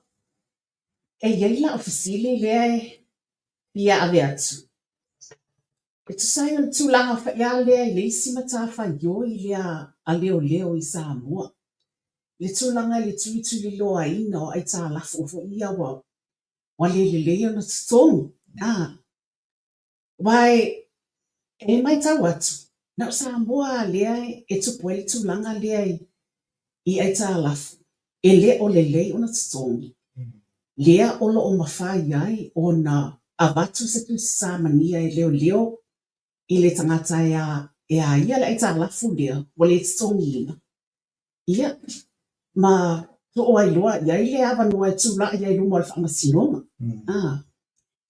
E i ai lau fesili lea e fia ave atu. E tusa ai o le tulaga foi lava lea i le isi matafaioi lea a leoleo i Samoa, le tulaga i le tulituliloaina o aitalafu foi ia ua le lelei ona totogi. Aua e matau atu, na o Samoa lava lea e tupu ai le tulaga lea i aitalafu e le o lelei ona totogi, lea o lo o mafai ai ona avatu se tusi samania e leoleo i le tagata e a ia le aitalafu lea ua le totogiina. Ia, ma. Soo ai loa i ai le avanoa e tulai ai i luma o le Faamasinoga, ā,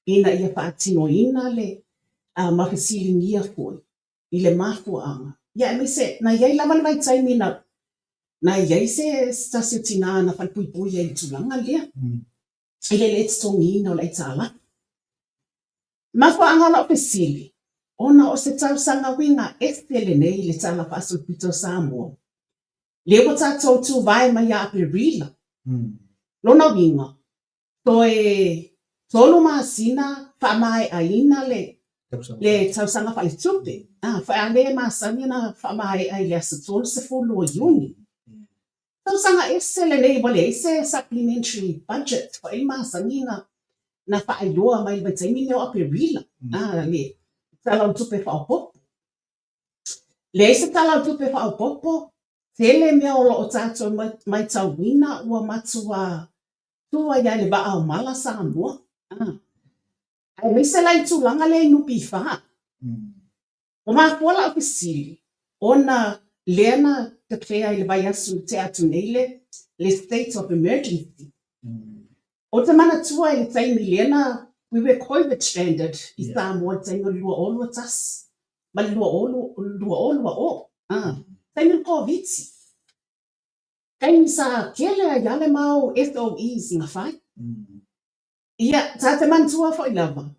ina ia faatinoina le ma fesiligia foi i le mafuaaga. Ia aemaise na i ai lava le vaitaimi na na i ai se tasi o tinā na falepuipui ai i le tulaga lea, i le le totogiina o le aitalafu. Mafuaaga o lau fesili, ona o se tausaga uiga ese lenei i le Tala Faasolopito o Samoa, lea ua tatou tuvae mai ia Aperila. Lona uiga, toe tolu masina faamaeaina le le tausaga faaletupe, a lea e masani ona faamaea i le aso 30 o Iuni. Tausaga ese lenei ua leai se supplementary budget foi masani na faailoa mai i le vaitaimi lenei o Aperila, le Tala o le Tupe Faaopoopo. Leai se Tala o le Tupe Faaopoopo, tele mea o lo o tatou maitauina ua matua tua ai le vaa o mala Samoa, aemaise la i le tulaga lea i NPF. Ua mafua lau fesili ona lea na declare i le vaiaso na tea atu nei le state of emergency. Ou te manatua i le taimi lea na we were covid stranded i Samoa i le taimi o le 2021 ma le 2020, taimi o le Koviti. Taimi sa tele ai lava le mau SOEs na fai. Ia, ta te manatua foi lava,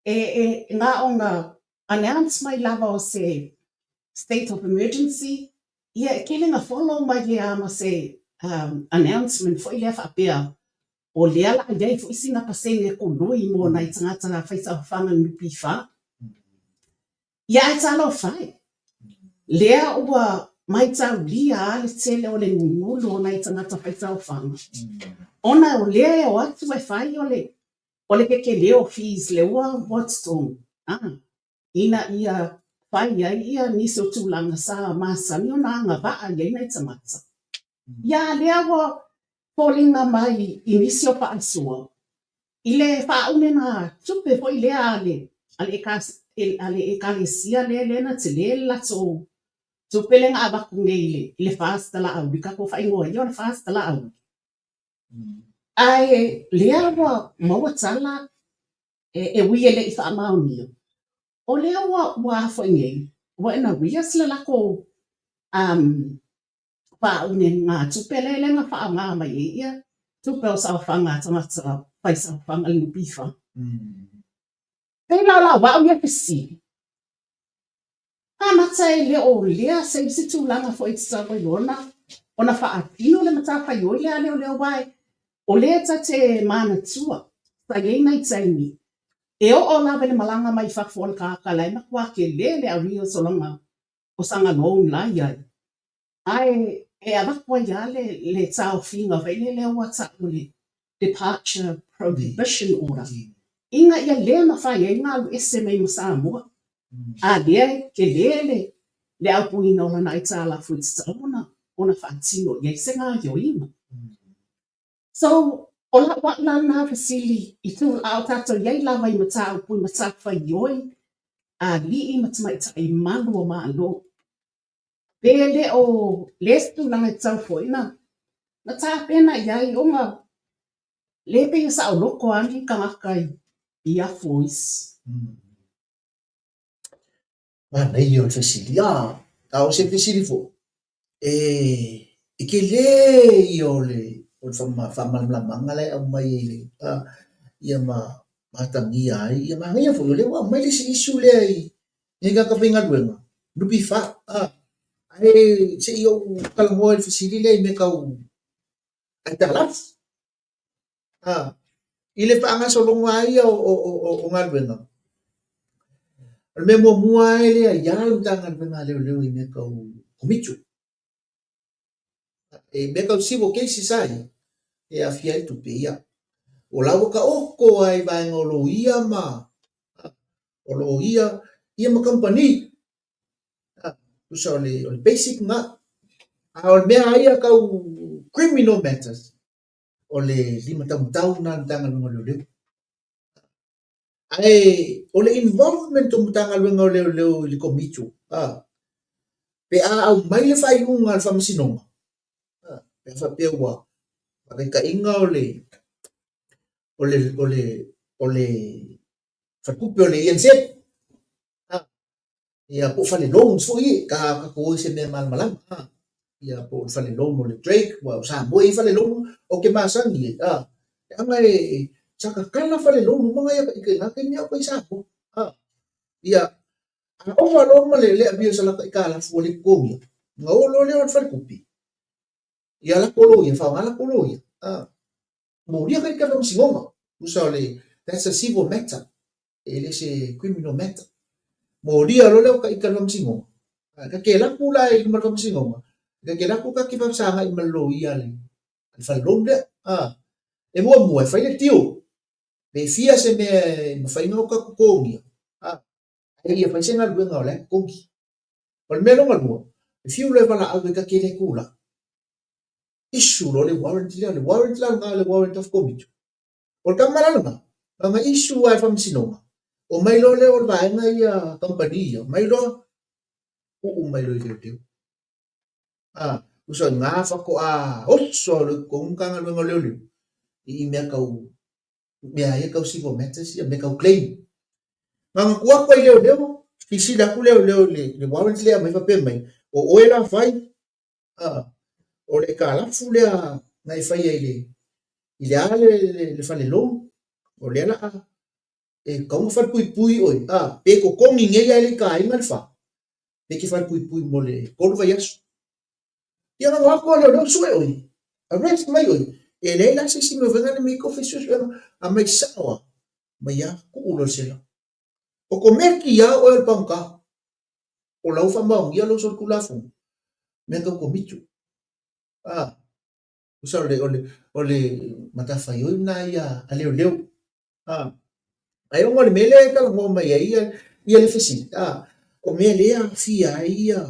e na ona announce mai lava o se state of emergency, ia e tele na follow mai ai lava ma se announcement foi lea faapea o lea la a i ai foi sina pasene kului mo nai tagata faisaofaga i le NPF. Ia ae talofa e, lea ua maitaulia lava le tele o le gugulu o nai tagata faisaofaga ona o lea e o atu e fai o le O le kekelē o fees lea ua totogi, ina ia fai ai ia nisi o tulaga sa masani ona agavaa i ai nai tagata. Ia a lea ua foliga mai i nisi o faasoa i le faaunega tupe foi lea a le a le Ekalesia lea lea na tele le latou tupe lea na avatu nei i le $4 auli, tatou faaigoa ia o le $4 auli. Ae lea ua maua tala e ui e le i faamaonia, o lea ua ua a foi nei, ua in arrears le latou faaunegatupe lea lea na faaaoga mai ai ia tupe o saofaga a tagata faisaofaga i le NPF. Pei la o lau au ia fesili, Amata e le o lea se isi tulaga foi e tatau ai loa ona faatino le matafaioi lea a leoleo aua o lea ta te manatua sa i ai nai taimi e oo lava i le malaga mai fafo o le tagata la e matua tele le arrears o lana o sana loan la e i ai. Ae e avatu ai lava le, le taofiga foi lea lea ua tau o le Departure Prohibition Order, ina ia le mafai ai ona alu ese mai ma Samoa. A lea e tele le, le aupuina o lana aitalafu e tatau ona, ona faatino i ai se gaoioiga. So, o lau au la lena fesili i tū, a o tātou i ai lava i mataupu i matafaioi a alii ma tamaitai malu o Malo. Pe le o lea se tulaga e tatau foi na na tapena i ai ona lea pei e saoloto lava ni tagata i afu o isi. Manaia o le fesili. A o se fesili foi, e tele ia o le o le faamalamalamaga la e aumai ai le ia ma atagia ai ia manaia foi o lea ua aumai le isi issue lea i i tagata faigaluega NPF ae se i ou talanoa i le fesili lea i mea tau aitalafu i le faagasologa lava ia o galuega. O le mea muamua lava e le aia le Matagaluega a Leoleo i mea tau komiti. E mea tau civil cases lava ia, e aafia ai tupe, ia. O la ua taoto lava i vaega o loia ma o loia, ia ma kamupani. Tusa o le, o le basic lena. A o le mea lava ia tau criminal matters, o le limataumatau lena a le Matagaluega o Leoleo. Ae o le involvement o Matagaluega o Leoleo i le Komiti, pe a aumai le faaiuga a le Faamasinoga, pe a faapea ua Faataitaiga o le o le o le o le faletupe o le ENZ, a, ia po o fale loans foi ia, ka tatou o i se mea malamalama, a, ia po o le fale loan o le Drake, aua o Samoa e i ai fale loan ou te masani ai, a, leaga e sa tatala fale loan uma na i na taimi a o i Samoa, a, ia, a ova loa ma le avia o se lata aitalafu ua le totogia, ona o loa lea o le faletupe, ia lako loia, faaaoga lako loia, a, molia ka ita le faamasinoga, tusa o le, that's a civil matter, e le se criminal matter. Molia loa lea o ita le faamasinoga, ta te alu atu la i luma o le faamasinoga, ta te alu atu ta te fesagai ma le loia a le fale loan lea, a, e muamua e fai le deal, pe fia se mea e mafai ona ta totogia, a, ae ia fai se galuega o la e totogi. O le mea lona lua, e fiu loa e valaau ai ta te le tulai, issue loa le warrant lea, o le warrant la lena o le warrant of commitment. O le tama la lena, na ona issue lava e le faamasinoga, omai loa lea o le vaega ia, kamupani ia, omai loa uu mai loa i leoleo. A, tusa o lena faatoa oso loa i totonu le Matagaluega o Leoleo i mea tau mea ia tau civil matters ia, mea tau claim. Na ona tuu atu ai leoleo, silasila atu leoleo i le warrant lea e aumai faapea mai, o oe la fai, a, o le aitalafu lea na e faia i le, i le a le, le, le fale loan, o lea la a, e tatau ona falepuipui oe, a, pe totogi nei ae le i taina le fa, pe e te falepuipui mo le 3 vaiaso. Ia na atu a leoleo sue oe, arrest mai oe, e leai la se isi mea o fai na mea i kofi suesuega, a mai sao a, mai a, tuu loa le sela. O komeki a oe o le pagota, o lau faamaonia lou solitulafono, mea tau komitu. A, tusa o le, o le, o le matafaioi lena ia a leoleo. A, ae ona o le mea lea e talanoa mai ai ia, ia le fesili, a, o mea lea e aafia ai ia,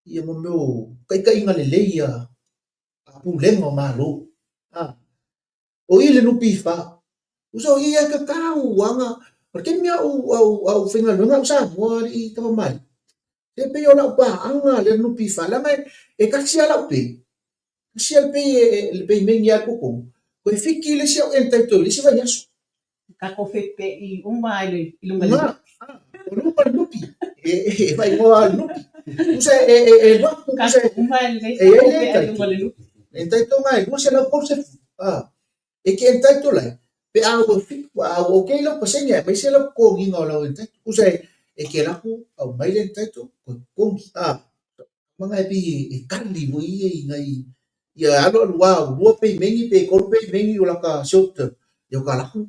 ia mo mea o taitaiga lelei a, a pulega o Malo. A, o i le NPF. Tusa o i e tatau lava o le taimi a o faigaluega au Samoa alii Tavamali, e pei o lau paaga lea le NPF leaga e tasi lava lau pay, tasi lava le pay le payment ia i totonu, toe fiki le isi au entitle i le isi vaiaso. Tatou fepeai uma lava i luga i le lupi. O luga i le lupi. E faaigoa lava o le lupi. Tusa e alu atu, tusa e i ai le entitle. Entitle na e 230. E te entitle ai, pe a ua fit, a ua okay lau pasene aemaise lau totogiga o lau entitle. Tusa e te alu atu, aumai le entitle, toe totogi. Mana e pei e kali foi ia i nai ia alu alu lava ua lua peimeni pe tolu peimeni o lata short term ia o ka laku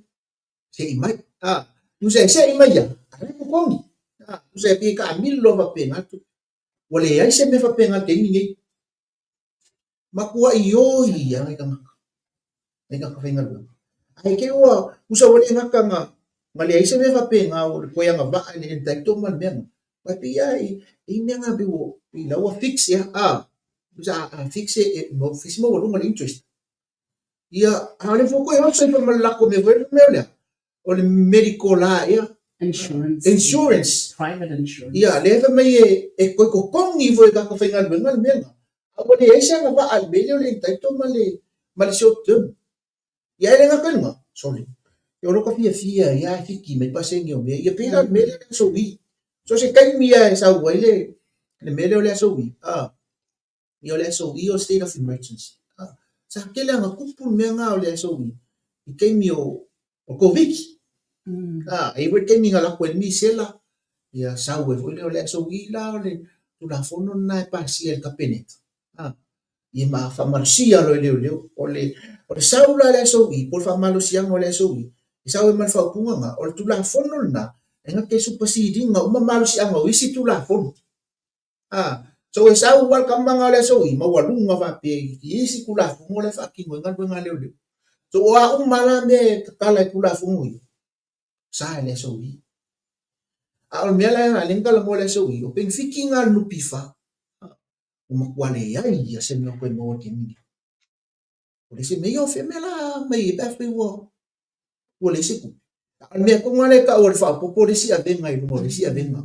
se'i mai a tusa e se'i mai ia a la e totogi a tusa e pei e taamilo lava faapena le tupe ua leai se mea faapena i le taimi nei. Matuai oi lava nai tagata nai tagata faigaluega. Ae te i ua tusa ua le gata na na leai se mea faapena o le toe agavaa i le entitle ma le mea na, aua e pei lava e i ai mea na pei ua pei la ua fix ea a, tusa a fix e fai si maualuga le interest. Ia, a o lea foi ua toe oso ifo ma le latou mea foi lea, fai mai o le a? O le medical la ea. Insurance. Insurance. Private insurance. Ia, lea fai mai e e toe totogi foi e tagata faigaluega le mea lena. A ua leai se agavaa i le mea lea o le entitle ma le ma le short term. Ia e le gata i lena, sole. Ia o lota fiafia ia e fiki mai pasene o mea ia pei la o le mea lea o le aso ui. So se taimi lava e sau ai le le mea lea o le aso ui, a. Ia o le SOE o le State of Emergency. Sa tele lava ona tupu le mea lena o le SOE i taimi o le Koviti. A, e i ai foi le taimi na alu atu ai le misela, ia sau ai foi lea o le SOE la o le Tulafono lena e pasia e le Kapeneta. A, ia ma faamalosia loa e leoleo. O le, o le sau la o le SOE po o le faamalosiaga o le SOE, e sau ai ma le faaupuga lena, o le Tulafono lena e na te supersede ina uma malosiaga o isi Tulafono. A, so e sau lava le tama lena o le aso i maualuga faapea i isi Tulafono la e faatino ai galuega a leoleo. So o a uma la mea e tatala i Tulafono ia, sa e le aso i. A o le mea la lea na talanoa le aso i, o penefiti na a le NPF, ua matua leai lava se mea o toe maua i le taimi lenei. O le isi mea, ia o fea mea la mai ai pe afai ua ua leai se tupe. A o le mea tonu lava lea e tau o le faaopoopo o le isi avega i luga o le isi avega.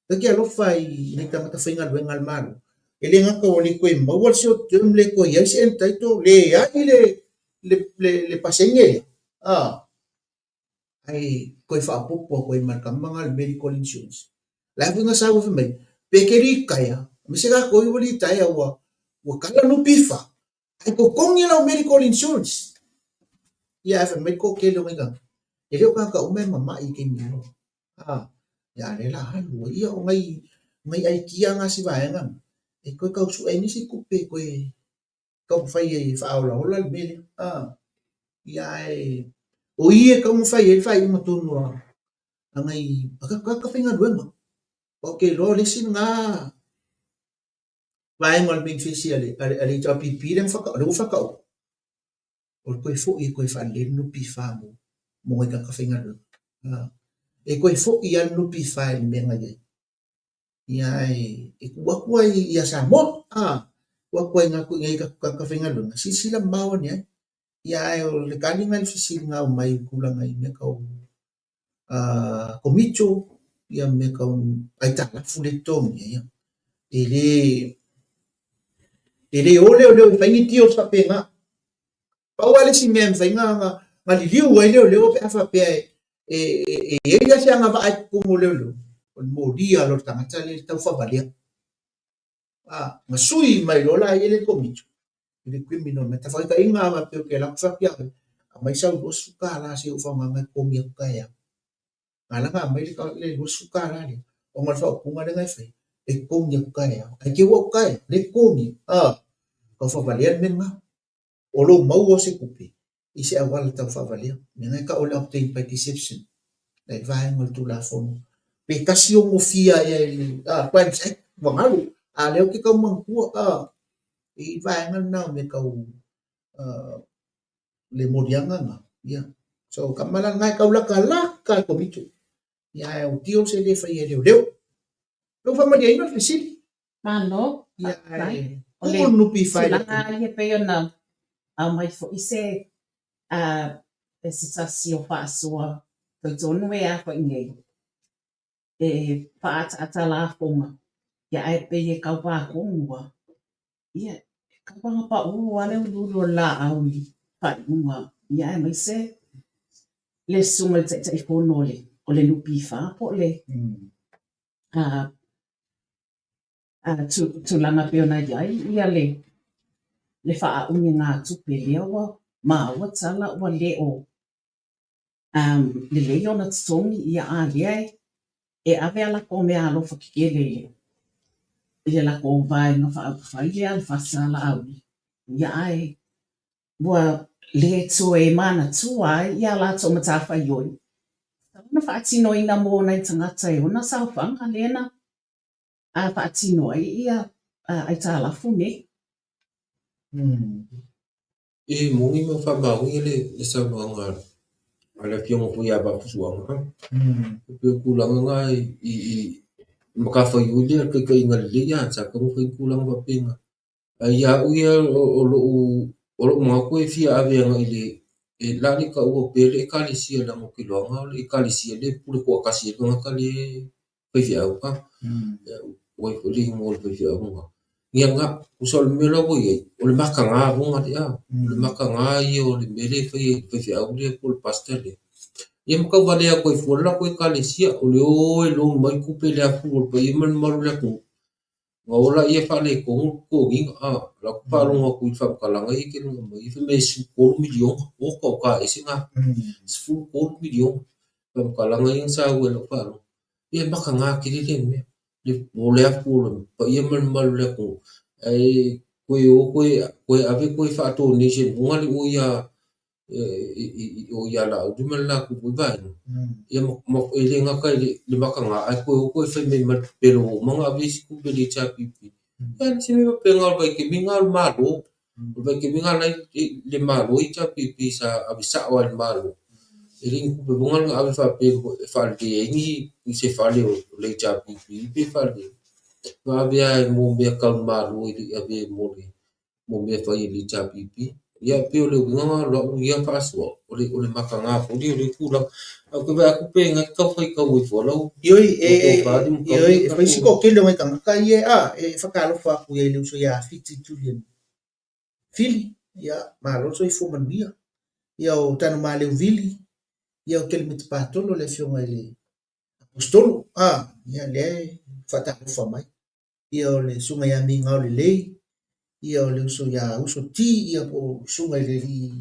Ta te alofa i nai tagata faigaluega a le Malo. E le gata ua le toe maua le short term, le toe i ai se entitle, leai le le le le pasene lea, a, ae toe faaopoopo atu ai ma le tama lena o le medical insurance. O la e foi na sau fai mai, pe te litaea, aemaise latou ia ua litaea ua ua tala NPF, ae totogi lau medical insurance. Ia ae fai mai le toatele o nai tagata, e le o tagata uma e mamai i taimi loa. A, ia lea la alu ai. Ia o nai, nai aikia na si vaega na, e toe tau sue ai nisi tupe e toe taumafai ai e faaolaola le mea lea. A, ia ae o i e tatau ona fai ai le faaiuga tonu a, a nai a tatou tagata faigaluega. Ou te iloa o le isi lena vaega o le menifesi a le, a le, a le HRPP lea na whaka, lea ua whakaoto, o le toe foi e toe faalelei le NPF mo, mo ngai tagata faigaluega. Ah, e toe foi lava le NPF i le mea na i ai. Ia ae e tuu atu ai ia Samoa, ah, tuu atu ai i nai tagata faigaluega, silasila mamao ane ai. Ia ae o le taliga i le fesili na aumai i tulaga i mea tau uh, komito, ia mea tau aitalafu le totogia, ia. E le, e le o leoleo e fai ni deals faapena. Pau lava le isi mea e mafai na, na, na liliu ai leoleo pe a faapea e, e, e, e i ai lava se agavaa i totonu o leoleo, o le molia loa o le tagata lea i le taufaavalea. A, na sui mai loa la ia le komiti i le criminal matter. Faataitaiga a faapea ou te alu atu fai atu ia oe, aumai sau $20 se i ou faaaogaina e totogi atu taeao. Na ala ona aumai le $20 lea, ona o le faaupuga lea na e faia, e totogi atu taeao. Ae te i ua atu taeao, le totogia. A, taufaavalea le mea lena. O lou maua o se tupe i se auala taufaavalea, mea na e tau o le obtain by deception, la i vaega o le Tulafono. Pe tasi ono fia ea i le Crimes Act, ua galo, a o lea ou te tau manatua, e i ai vaega lena o mea tau le moliaga lena. Ia, so tama la lena e tau latalata le Komiti. Ia ae o deals e le faia e leoleo. Ua faamalieina le fesili? Malo, faafetai. O le tulaga lava ia e pei ona aumai foi se se tasi o faasoa talitonu e a foi nei e faaataata lafoga, ia ae pei e tau vatonu lava. Ia, e tau agapaʻu lava le uluulu o le laau i faaiuga, ia aemaise le susuga i le Taitaifono o le NPF po o le tulaga pei ona i ai ia le faaaugegatupe lea ua maua tala ua le o lelei ona totogi, ia a lea e ave a latou meaalofa tetele i le latou vaega faaupufai lea a le FAST Laauli, ia ae ua le toe manatua ai ia latou matafaioi tatau ona faatinoina mo nai tagata e ona saofaga lea na faatino ai ia aitalafu nei. E moni ma faamaonia le saunoaga a le Afioga foi ia Vaafusuaga. E pei o tulaga na i matafaioi lea o le taitaiga lelei lava sa tatau ona fai ni tulaga faapena. Ae ia au ia o lou manatu e fia ave agai i le o le a le taua pea le Ekalesia leaga ou te iloaina o le Ekalesia lea e pule toatasi ai le tagata lea e faifeau a. Ua i ai foi le igoa o le faifeau lena. Ia na, tusa o le mea la ua i ai, o le mataga foga lea, o le mataga ia o le mea lea e fai e le faifeau lea po o le pastor lea. Ia ma tauvalea atu ai fua le latou Ekalesia, o le o e loan mai tupe i le afulu o le paia ma le mamalu o le atunuu. Ona o laia faaletonu le totogiina, a, o la ou te faalogo atu i faamatalaga ia e tele ina aumai, fai mai e 13 miliona, oka o ta ese na, 13 miliona faamatalaga ia na saua i lau faalogo. Ia e mataga tele lea mea, o le afu o le paia ma le mamalu o le atunuu, ae toe o toe ave toe faa-donation foi lea o ia o ia Laauli ma le latou foi vaega. Ia ma e le gata i le mataga, ae toe o toe fai mai ma le pepelo ua uma ona ave isi tupe i le HRPP. Ia le isi mea faapena o le vaitaimi lena o le Malo. O le vaitaimi lena la i le Malo HRPP sa ave sao lava i le Malo. E le o ni tupe foi na ave faapea e faalelei ai ni se fale o le HRPP pe faalelei. Na ave lava mo mea tau le Malo e le i avea mo mea e fai e le HRPP. Ia pei o le uiga lena o lau ia faasoa, o le o le mataga foi lea o lea tulaga. Ae ou te vaai atu pe na te tau faitau ai fua lau Ioe, e, lau e, tofa Limutau ioe, ia e fai si tatou toatele o nai tagata ia, a, e fatalofa atu i ai i le uso ia Fiti Julian Fili, ia, malo le soifua manuia. Ia o Tanumaleu Vili, ia o Kelemete Patolo le afioga i le Aposetolo, a, ia lea e faatalofa mai. Ia o le susuga ia Migao Lelei, ia o le uso ia Uso T, ia po o le susuga i le alii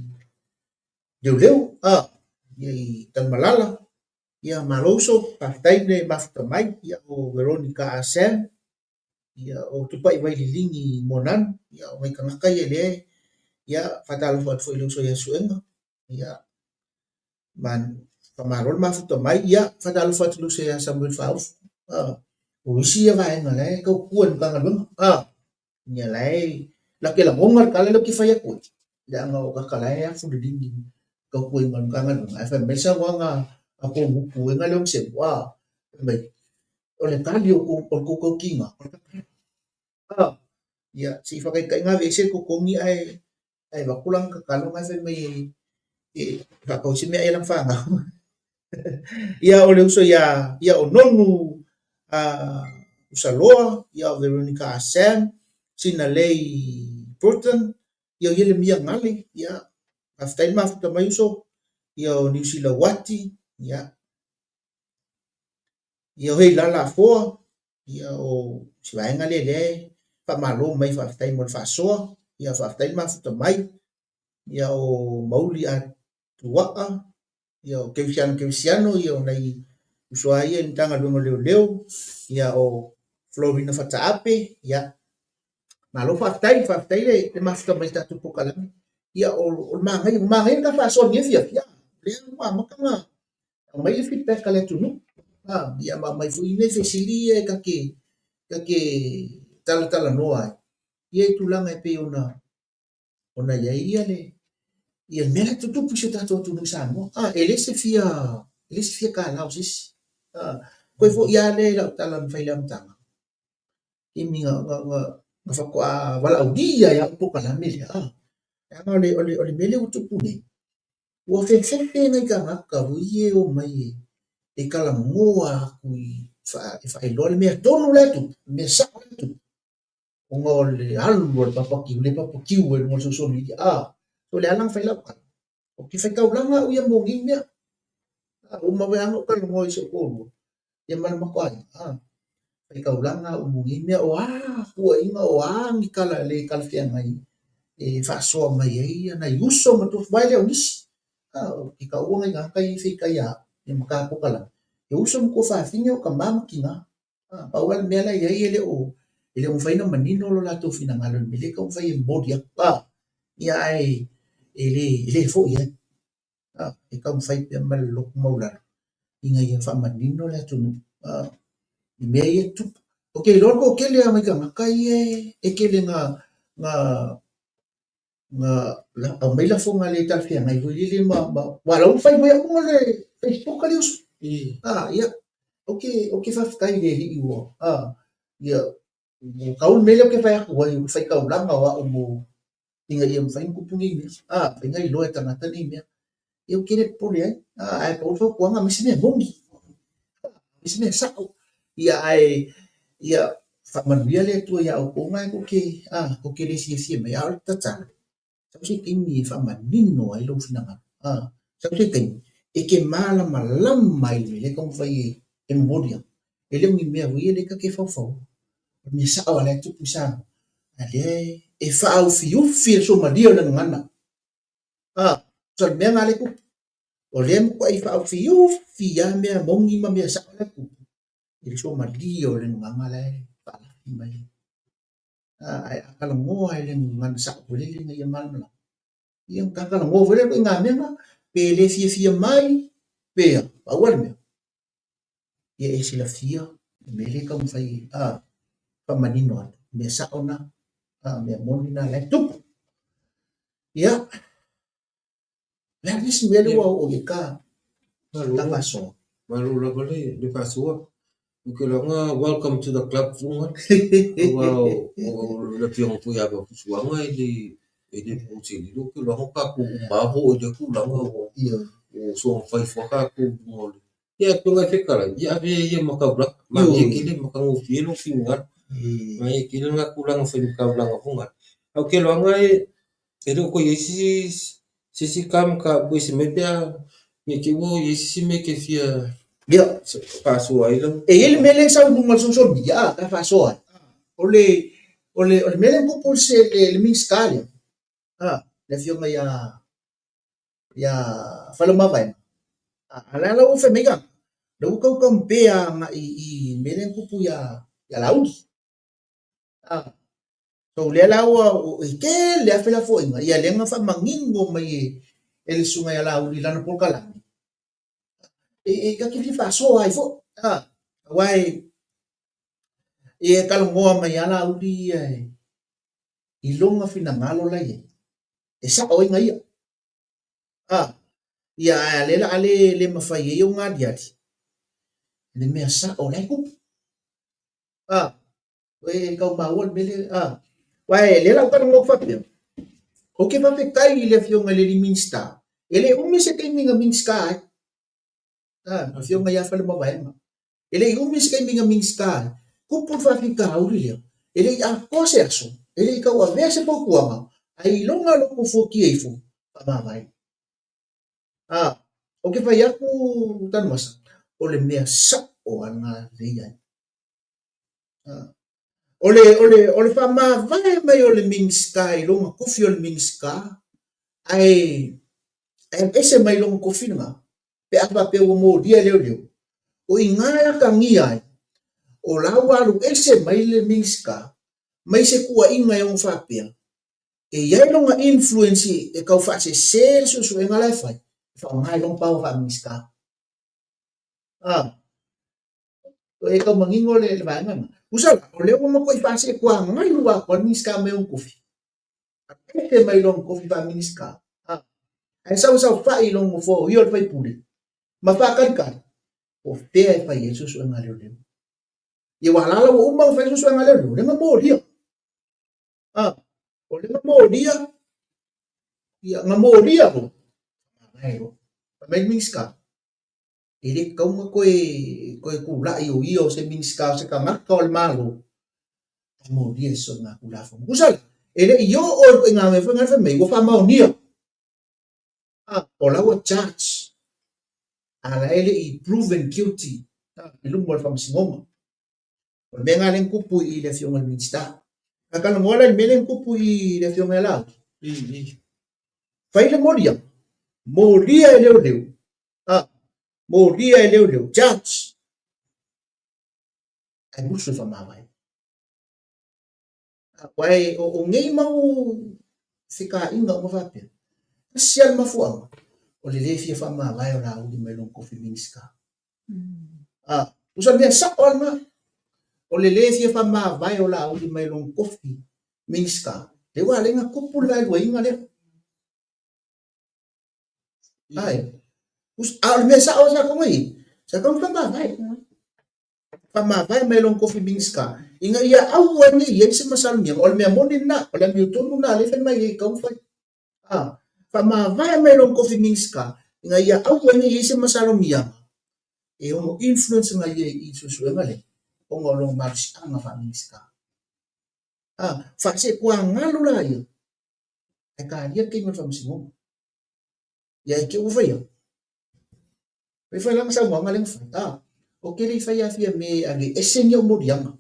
leoleo, a, ia i Tanumalala, ia malo uso, faafetai le mafuta mai, ia o Veronica Ah Sam, ia o Tupai Vaililigi Moananu, ia o nai tagata ia lea e, ia faatalofa atu foi i le uso ia Suega, ia faamalo le mafuta mai, ia faatalofa atu i le uso ia Samuel Faaufu, o isi ia vaega la e tautua i le Matagaluega, ia la e lake lagona le tala lea ou te fai atu ai, leaga o tagata la e afu liligi i le tautuaina o le Matagaluega, ae fai mai le saunoaga a Pougutu ena Leonisemo, fai mai, o le tali o le tou tautiga, o le tatalo. Ia, se i faataitaiga aveese le totogi ae ae avatu lana tatalo na fai mai e faatau ai se meaai a lana fanau. Ia o le uso ia ia o Nonu Usaloa, ia o Veronica Sam, Sinalei Burton, ia o Ielemia Gale, ia faafetai le mafuta mai uso, ia o Niusila Uati, ia ia o Heilala Afoa, ia o si vaega lea lea e faamalo mai faafetai mo le faasoa, ia faafetai le mafuta mai, ia o Mauli Atuaa, ia o Kerisiano Kerisiano, ia o nai uso a ia i le Matagaluega o Leoleo, ia o Florina Fataape, ia malo faafetai, faafetai le mafuta mai i le tatou polokalame. Ia o le manaia, ua manaia le ta faasoa i lenei afiafi, lea ua amata ona aumai le feedback a le atunuu, ia ma aumai foi nai fesili ia e ta te talatalanoa ai, ia i tulaga e pei ona ona i ai ia le ia le mea la e tutupu i si o tatou atunuu i Samoa. E le se fia e le se fia kālā o se isi. Koe foi lava lea i lau tala na fai i le amataga, taimi na na faatoa valaaulia ai au polokalame lea, leaga o le mea lea ua tupu nei, ua fefefe nai tagata foi ia e omai e talanoa atu i e faailoa le mea tonu la e tupu, le mea sao la e tupu, ona o le alu a le papatiu, le papatiu ai i luga o le social media. So o le ala na fai lau tala, ou te faitaulaga au ia mo nei mea. Ua uma foi lava ona ou talanoa i si ou toalua, ia ma le matou aiga, faitaulaga au mo nei mea, o a tuuaiga, o a ni tala le talafeagai e faasoa mai ai nai uso ma tofi vae lea o nisi. Ou te taua nai tagata ia e feitai ia au, ia ma ta polokalame. E uso ma tuafafine o tama ma tina. Pau lava le mea la e i ai e le o e le o mafai ona manino lo latou finagalo i le mea lea e taumafai e momoli atu, ia ae e le e le foi ai. E taumafai pea ma le loto maualalo ina ia faamanino le atunuu i mea ia e tutupu. Ou te iloa le toatele lava o nai tagata ia e tele na na na aumai lafoga le talafeagai foi lele ma ma aua o la ua fai foi au luga o le Facebook a le uso. Ia, ou te ou te faafetai i le Alii ua ia ua tau le mea lea ou te fai atu ai, o le faitaulaga o au mo ina ia mafai ona tupu nei mea, mafai ona iloa e tagata nei mea. Ia ou te le popole ai, ae pau le fautuaga, aumai se mea moni, aumai se mea sao. Ia ae ia faamanuia le Atua iā outou na e tou te, tou te le fiafia mai, a o le tatalo, sau se taimi e faamanino ai lou finagalo, sau se taimi e te malamalama ai i le mea lea e taumafai e momoli atu. E le o ni mea foi ia lea ta te faufauina. O le mea sao lava la e tupu i Samoa, a lea e faaufiufi e le suamalie o le gagana. Tusa o le mea lena lea e tupu. O lea e matuai faaufiufi lava mea moni ma mea sao la e tupu i le suamalie o le gagana la e faalafi mai ai. Ae a talanoa i le gagana sao foi lele ina ia malamalama, ia ona ta talanoa foi lea i ituaiga mea na, pe le fiafia mai pe a, pau lava le mea, ia e silafia le mea lea e taumafai e faamanino atu, mea sao na, mea moni na la e tupu. Ia, o le a le isi mea lea ua oo i ai ta ta faasoa? Malo lava le faasoa. Ou te iloa welcome to the club Fuga. Aua o le afioga foi ia Vaafusuaga e le E le po se lilo ou te iloa o tatou uma lava ua oo i lea tulaga ua soona fai fua tatou i luga o le... Ia ae pei ona e fetalai, ia avea ia ma taulaga, manaia tele, matagofie lou finagalo. Manaia tele lena tulaga fai ma taulaga foi lea. Ae ou te iloaina e le o toe i ai se isi ta mataupu e ese mai pe a ne i te i ua i ai se isi mea e te fia faasoa ai lau... E i ai le mea lea e sau i luga o le social media a, pe a faasoa ai, o le o le o le mea lea na tupu i le Minisita lea, a, le afioga ia ia Faleomavaega, a la ua fai mai tagata, la ua tau compare agai i le mea lea na tupu ia Laauli. A, so lea la ua e tele lava felafoaiga, ia lea na faamanino mai e le susuga ia Laauli i lana polokalame, e ta te fia faasoa ai foi, a, aua e talanoa mai lava Laauli ia i lona finagalo la e i ai, e sao ai na ia. A, ia ae a lea o le a le mafai ai ona aliali le mea sao la e tupu. A, e tau maua le mea lea. A, aua o lea la ou talanoa atu faapea, ou te faafetai i le Afioga i le alii Minisita, e le umi se taimi na Minisita ai, a, le Afioga ia Faleomavaega. E le i umi se taimi na Minisita ai, tupu le faafitauli lea, e le i atoa se aso, e le i tauavea se fautuaga, ae i lona loto fuatia ifo, faamavae. A, ou te fai atu Tanumasa, o le mea sao lava lena lea e i ai. O le, o le, o le faamavae mai o le Minisita i lona tofi o le Minisita, ae ese mai lona tofi lena, pe a faapea ua molia e leoleo, o i ina e atagia ai, o la ua alu ese mai le Minisita mai se tuuaiga e ono faapea, e i ai lona influence e tau faasese le suesuega la e fai, e faaaoga ai lona power faa-Minisita. E tau manino le vaega lena. Tusa la, o lea ua matuai faasetuagalu atoa le Minisita mai ona tofi. Ese mai lona tofi faa-Minisita. Ae sau e saofai i lona nofoa o ia o le faipule ma faatalitali po o fea e fai ai suesuega a leoleo. Ia aua la la ua uma ona fai suesuega a leoleo, lea na molia. O lea na molia, ia na molia loa. Mavae loa. Fai mai le Minisita, e le tatau ona toe toe tulai o ia o se Minisita o se tagata o le Malo ae molia i se soligatulafono. Tusa la, e le i oo i le ituaiga mea foi lena fai mai ua faamaonia, o la ua charge, a la e le i proven guilty i luma o le faamasinoga. O le mea lena lea na tupu i le Afioga i le Minisita. A talanoa la i le mea lea na tupu i le Afioga ia Laauli, fai le moliaga, molia e leoleo, molia e leoleo, charge, ae musu e faamavae. Aua o nei mau fekaiga uma faapea, tasi lava le mafuaaga, o le le fia faamavae o Laauli mai lona tofi Minisita. Tusa o le mea sao lava lena, o le le fia faamavae o Laauli mai lona tofi Minisita, lea ua ala ai ona tupu le vaeluaina lea. Ae, a o le mea sao sa tatau ona i ai, sa tatau ona faamavae. Faamavae mai lona tofi Minisita ina ia aua ne i i ai se masalimiaga. O le mea moni lena, o le amiotonu lena lea e fai mai ai e tatau ona fai. Faamavae mai lona tofi Minisita ina ia aua ne i i ai se masalomiaga e ono influence nai ia i suesuega lea ona o lona malosiaga faa-Minisita. Faasetuagalu la ia, ae talia le taimi o le faamasinoga. Ia e te ua faia. Fai fai lana saunoaga lea na fai. Ah, ou te le i fai a Fiame e ave ese ni au moliaga.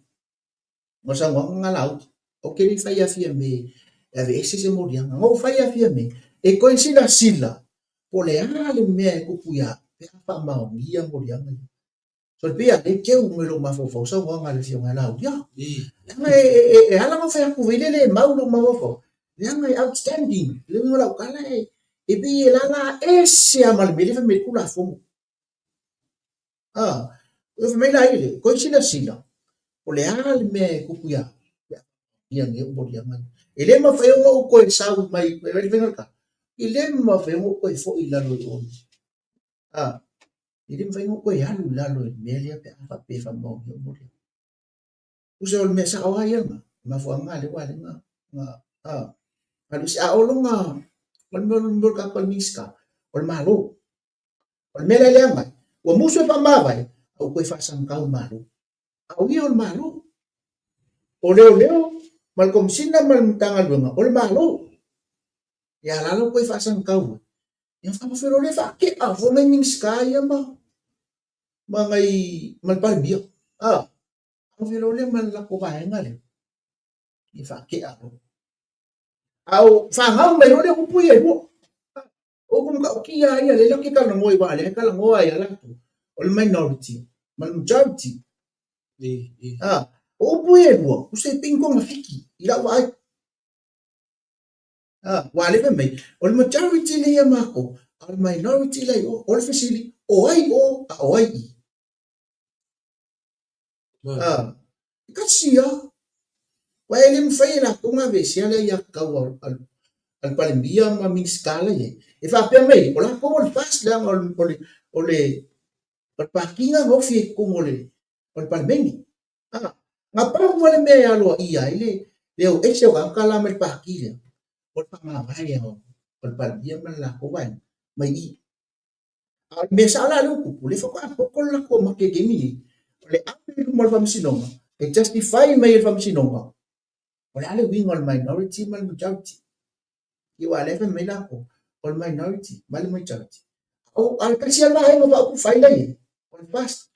O le saunoaga na Laauli. Ou te le i fai a Fiame e ave ese se moliaga. Na ou fai a Fiame e toe silasila po o le a le mea e tupu ia au pe a faamaonia moliaga ia. So e pei a lea keu mai lou mafaufau saunoaga a le Afioga ia Laauli. Ah, leaga e ala ona fai atu vai lele e mau lou mafaufau. Leaga e outstanding. Le uiga o lau tala e pei e lala ese lava ma le mea lea e fai mai ai le Tulafono. Ah, e fai mai la ia lea, toe silasila, o le a le mea e tupu ia au, ia nei ou moliaga ia. E le mafai ona ou toe sau mai, e le faiga o le tala, e le mafai ona ou toe foi i lalo i o. Ah, e le mafai ona ou toe alu i lalo i le mea lea pe a faapea e faamaonia ou moliaga. Tusa o le mea sao lava ia lena, mafuaaga lea ua ala ai ona, ah. Alu ese, a o luga, o le mea o le tatou Minisita, o le Malo. O le mea la e leaga ai, ua musu e faamavae, a ua toe faasagatau i Malo. A o ia o le Malo. O leoleo ma le Komesina ma le Matagaluega, o le Malo. Ia a la la ua toe faasagatau ai. Ia faapefea loa lea faatea foi nai Minisita ia ma ma nai ma le Palemia. A, ave loa lea ma le latou vaega lea. Ia faatea loa. A o fanau mai loa lea upu ia e lua. O upu matautia lava ia lea latou te talanoa ai, aua o lea e talanoa ai lava latou, o le minority ma le majority. A, o upu ia e lua, tusa e pei ni togafiti i lau vaai. A, aua o lea e fai mai, o le majority lea ia matou, a o le minority la i o. O le fesili, o ai o a o ai i? A, e tasi lava. Aua e le mafai e latou ona aveesea le aiatatau a le Palemia ma Minisita la e i ai. E faapea mai, o latou o le FAST leaga o le, o le, o le Pati lena na ofi ai i totonu o le, o le Palemene. A, na pau lava le mea e aloaia ai le, le o ese o tagata la mai le Pati lea, o le faamavae o le Palemia ma le latou vaega mai i i. A o le mea sao la lea ua tupu, o lea faatoa poto le latou mate i le taimi lenei, o le ave i luma o le Faamasinoga e justify mai e le Faamasinoga o le a le uiga o le minority ma le majority. Ia aua o lea e fai mai latou, o le minority ma le majority. A o le tasi lava le vaega faaupufai la e i ai, o le FAST.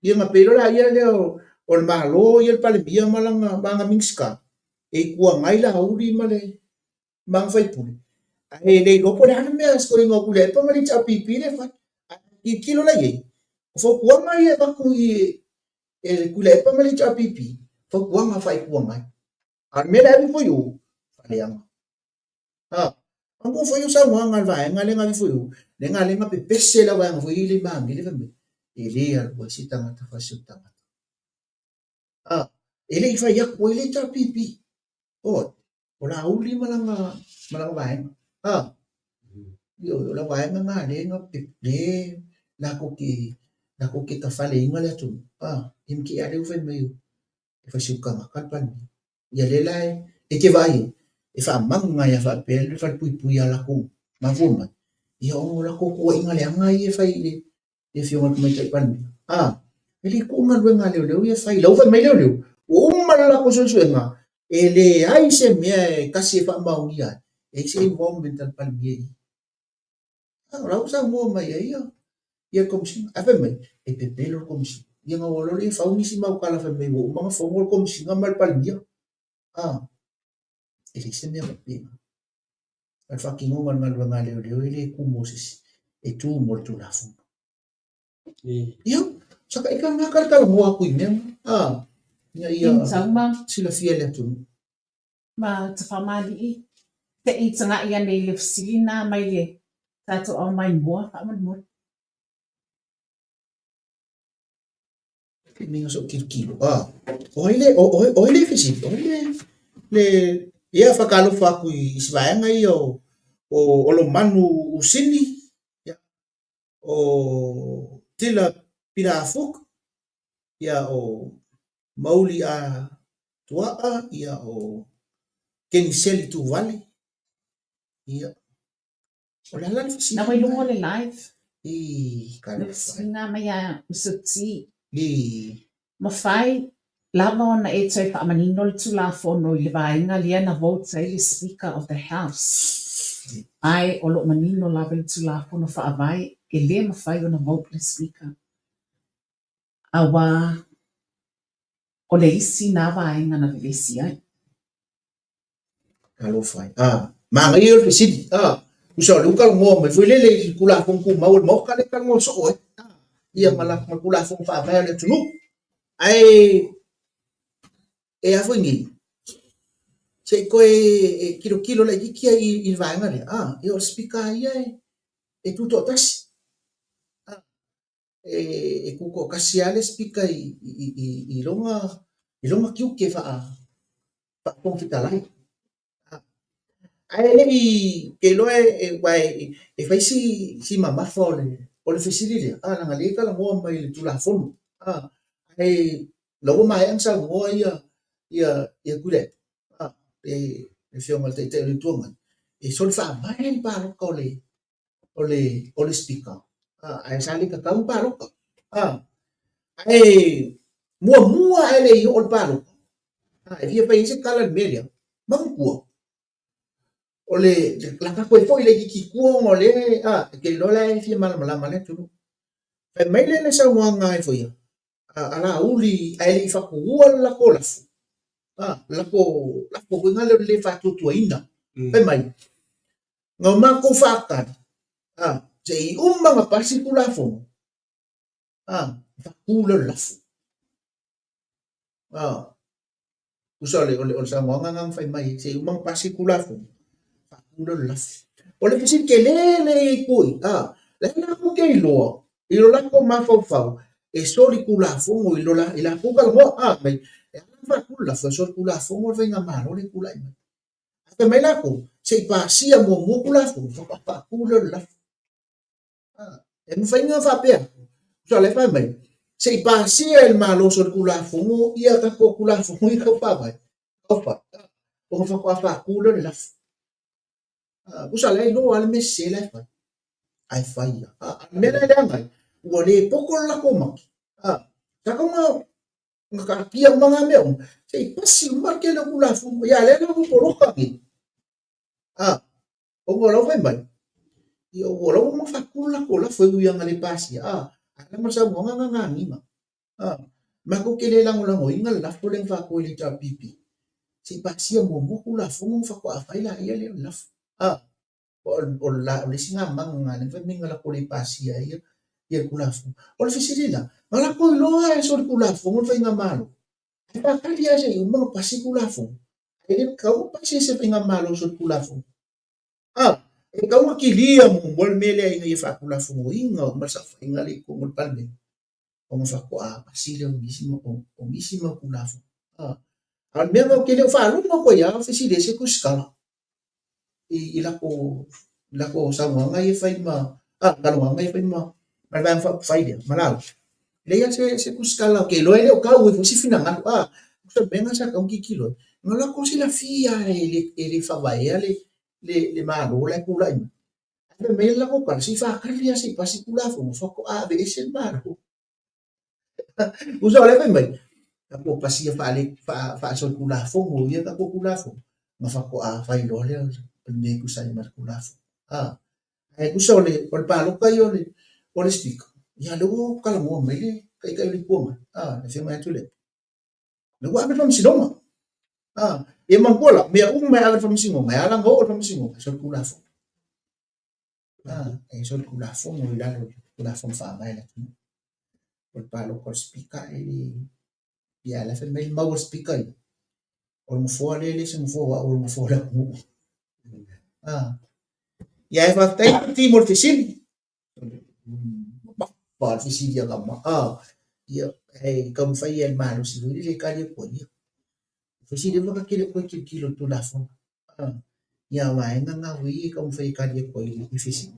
Ia ona pei loa laia lea o le Malo ia le Palemia ma lana ma ana Minisita e Itu Agai Laauli ma le ma ana faipule, ae le iloa po o le a le mea a si toeaina o Tuilaepa ma le HRPP lea e fai. Ae tilotilo la i ai, o fautuaga ia e avatu i e le Tuilaepa ma le HRPP, fautuaga faa-Itu Agai. A o le mea la e ave ifo i o, faaleaga. Ha, manatua foi o saunoaga a le vaega lea na ave ifo i o, lea na lea na pepese le vaega foi lea i Magele fai mai, e le alu ai se tagata fasi o le tagata. Ha, e le i fai atu ai le HRPP. Oi, o Laauli ma lana, ma lana vaega. Ha, ioe, o la vaega na lea na le latou te, latou te tafaleina le atunuu. Ha, ia ma te lea ua fai mai e fai si tagata le Palemia. Ia lea la e te vaai ai, e faamaga ai faapea le falepuipui a latou mafua mai. Ia ona o latou tuuaiga leaga ia e fai i le le Afioga i le Tamaitai Palemia. A, e le tuu galuega a leoleo ia e fai. La ua fai mai leoleo, ua uma le latou suesuega, e leai se mea e tasi e faamaonia ai, e i ai se involvement a le Palemia i i. A, o la ua saunoa mai ai ia, ia le Komesina. Ae fai mai, e pepelo le Komesina. Ia ona o loa lea fau nisi mau tala fai mai ua uma ona fono le Komesina ma le Palemia. A, e leai se mea faapena. O le faatinoga o le galuega a leoleo e le tu mo se isi, e tu mo le Tulafono. Ia, saka ika ngā kare talanoa atu i mea, a, ina ia silafia e le atunuu. Ma Tafamali'i, te i taga'i ane i le fesili nā mai le tatou ao mai mua, faamolemole. Minga so tilotilo. Ah, o ai le, o, o, o ai le fesili, o ai le, le, ia whakalofa atu i, i si vaega ia o, o Olomanu Usini, ia, o Tila Pirafuk, ia, o Mauli a Tuaa, ia, o Keniseli Tuvale, ia, O le a la le fesili? Na ua i luga o le live. I, ka Le fesili na mai a Uso T. I. Mafai lava ona e toe faamanino le Tulafono i le vaega lea na vote ai le Speaker of the House. Ae o lo o manino lava i le Tulafono Faavae e le mafai ona vote le Speaker. Aua o le isi na vaega na vevesi ai. Talofa e. Ah, manaia ia o le fesili. Ah, tusa o lea ua talanoa mai foi lele i Tulafono Tumau a le Maota lea e talanoa soo ai. Ah, ia ma la ma Tulafono Faavae a le atunuu. Ae e a foi nei, se i toe e tilotilo laitiiti ia i le vaega lea. Ah, ia o le Speaker lava ia e tutoatasi. Ah, e tutoatasi lava le Speaker i lona i lona tiute faa Fofoga Fetalai. Ae le i, ou te iloa aua e fai si mamafa o le fesili lea, a leaga o lea e talanoa mai i le Tulafono, ae o la ua maea ona saunoa ia Tuilaepa, e Le Afioga i le Taitai o le Itu Agai, e soli faavae le palota o le o le o le Speaker, ae sa le tatau ona palota. Ae muamua ae le i oo le palota, e fia fai ai se tala i le mea lea, manatua, o le laka toe foi laitiiti i tua ona o lea e te iloa la e fia malamalama le atunuu. Fai mai lea le saunoaga a ifo ia, a Laauli ae le i fatuua le latou lafo, le latou lafo foi lea o le le faatuatuaina. Fai mai, na o matou faatali, se i uma ona pasi le Tulafono, ona faatu lea o le lafo. Tusa o le, o le, o le saunoaga lena na fai mai ai, se i uma ona pasi le Tulafono, faatu lea o le lafo. O le fesili tele lea e i ai i, le a latou te iloa i lo latou mafaufau e soli Tulafono i lo la, i latou talanoa, mai, e ala ona faatu le lafo e soli Tulafono le faigamalo lea e tulai mai. Ae fai mai latou, se i pasia muamua Tulafono, faatoa faatu lea o le lafo. E mafai ona faapea atu, tusa o la e fai mai, se i pasia e le Malo solitulafono ia tatou Tulafono ia tau faavae, tau fai, ona faatoa faatu lea o le lafo. Tusa o la e iloa lava le mea sese la e fai, ae fai lava. A o le mea la e leaga ai, ua le poto le latou mati. Sa tatau ona taatia uma na mea uma, se i pasi uma le tele o Tulafono. Ia a o lea la ua poloka nei. Ona o la ua fai mai, ia ua la ua uma faatu le latou lafo e ui lava ina le pasia, a, ae la ma le saunoaga na ganiga. A, matou te le lagolagoina le lafo lea na faatu e le HRPP, se i pasia muamua Tulafono ona faatoa fai laia lea o le lafo. A, o le isi gamaga na lea na fai mai na latou le pasia ai ia le Tulafono. O le fesili la, na latou iloa e solitulafono le faigamalo? Ae faatali lava se i uma ona pasi Tulafono. E le tatau ona pasi e se faigamalo solitulafono. A, e tatau ona kilia muamua le mea lea ina ia faatulafonoina uma le saofaiga lea i totonu o le Palemene ona faatoa pasi lea o nisi o nisi mau Tulafono. A, a o le mea lena ou te le o faalogo atu ai lava o fesili ai se tusitala i latou saunoaga ia e fai ma, talanoaga ia e fai ma le Vaega Faaupufai lea ma Laauli. E leai lava se tusitala, ou te iloa e le o tau ai foi se finagalo, tusa o le mea lena sa tatau ona tilotilo ai. Na o latou silafia lava e le faavaea le Malo la e tulai mai. Ae fai mai le latou tala, se i faatali lava se i pasi le Tulafono faatoa aveese le Malo. Tusa o lea fai mai, tatou pasia faasolitulafono ia tatou Tulafono, ona faatoa fai loa lea o le mea e tusa ai ma le Tulafono. Ae tusa o le palota ia o le Speaker, ia lea ua talanoa mai le Taitai o le Itu Agai, le Afioga ia Tuilaepa, lea ua ave i le Faamasinoga. Ia manatua la, o mea uma e ave i le Faamasinoga, e ala ona oo i le Faamasinoga, e solitulafono. E solitulafono i lalo o le Tulafono Faavae a le atunuu. O le palota o le Speaker e le... Ia, la e fai mai le mau a le Speaker ia, o le nofoa lea e le o se nofoa o au, o le nofoa o le atunuu. Ia, ae faafetai Piti mo le fesili. Mamafa le fesili a Gama. Ia, ae taumafai ia i le malosi foi lele e tali atu ai ia. O fesili uma ta te le o toe tilotilo i le Tulafono. Ia, o vaega na foi e taumafai e tali atu ai i fesili.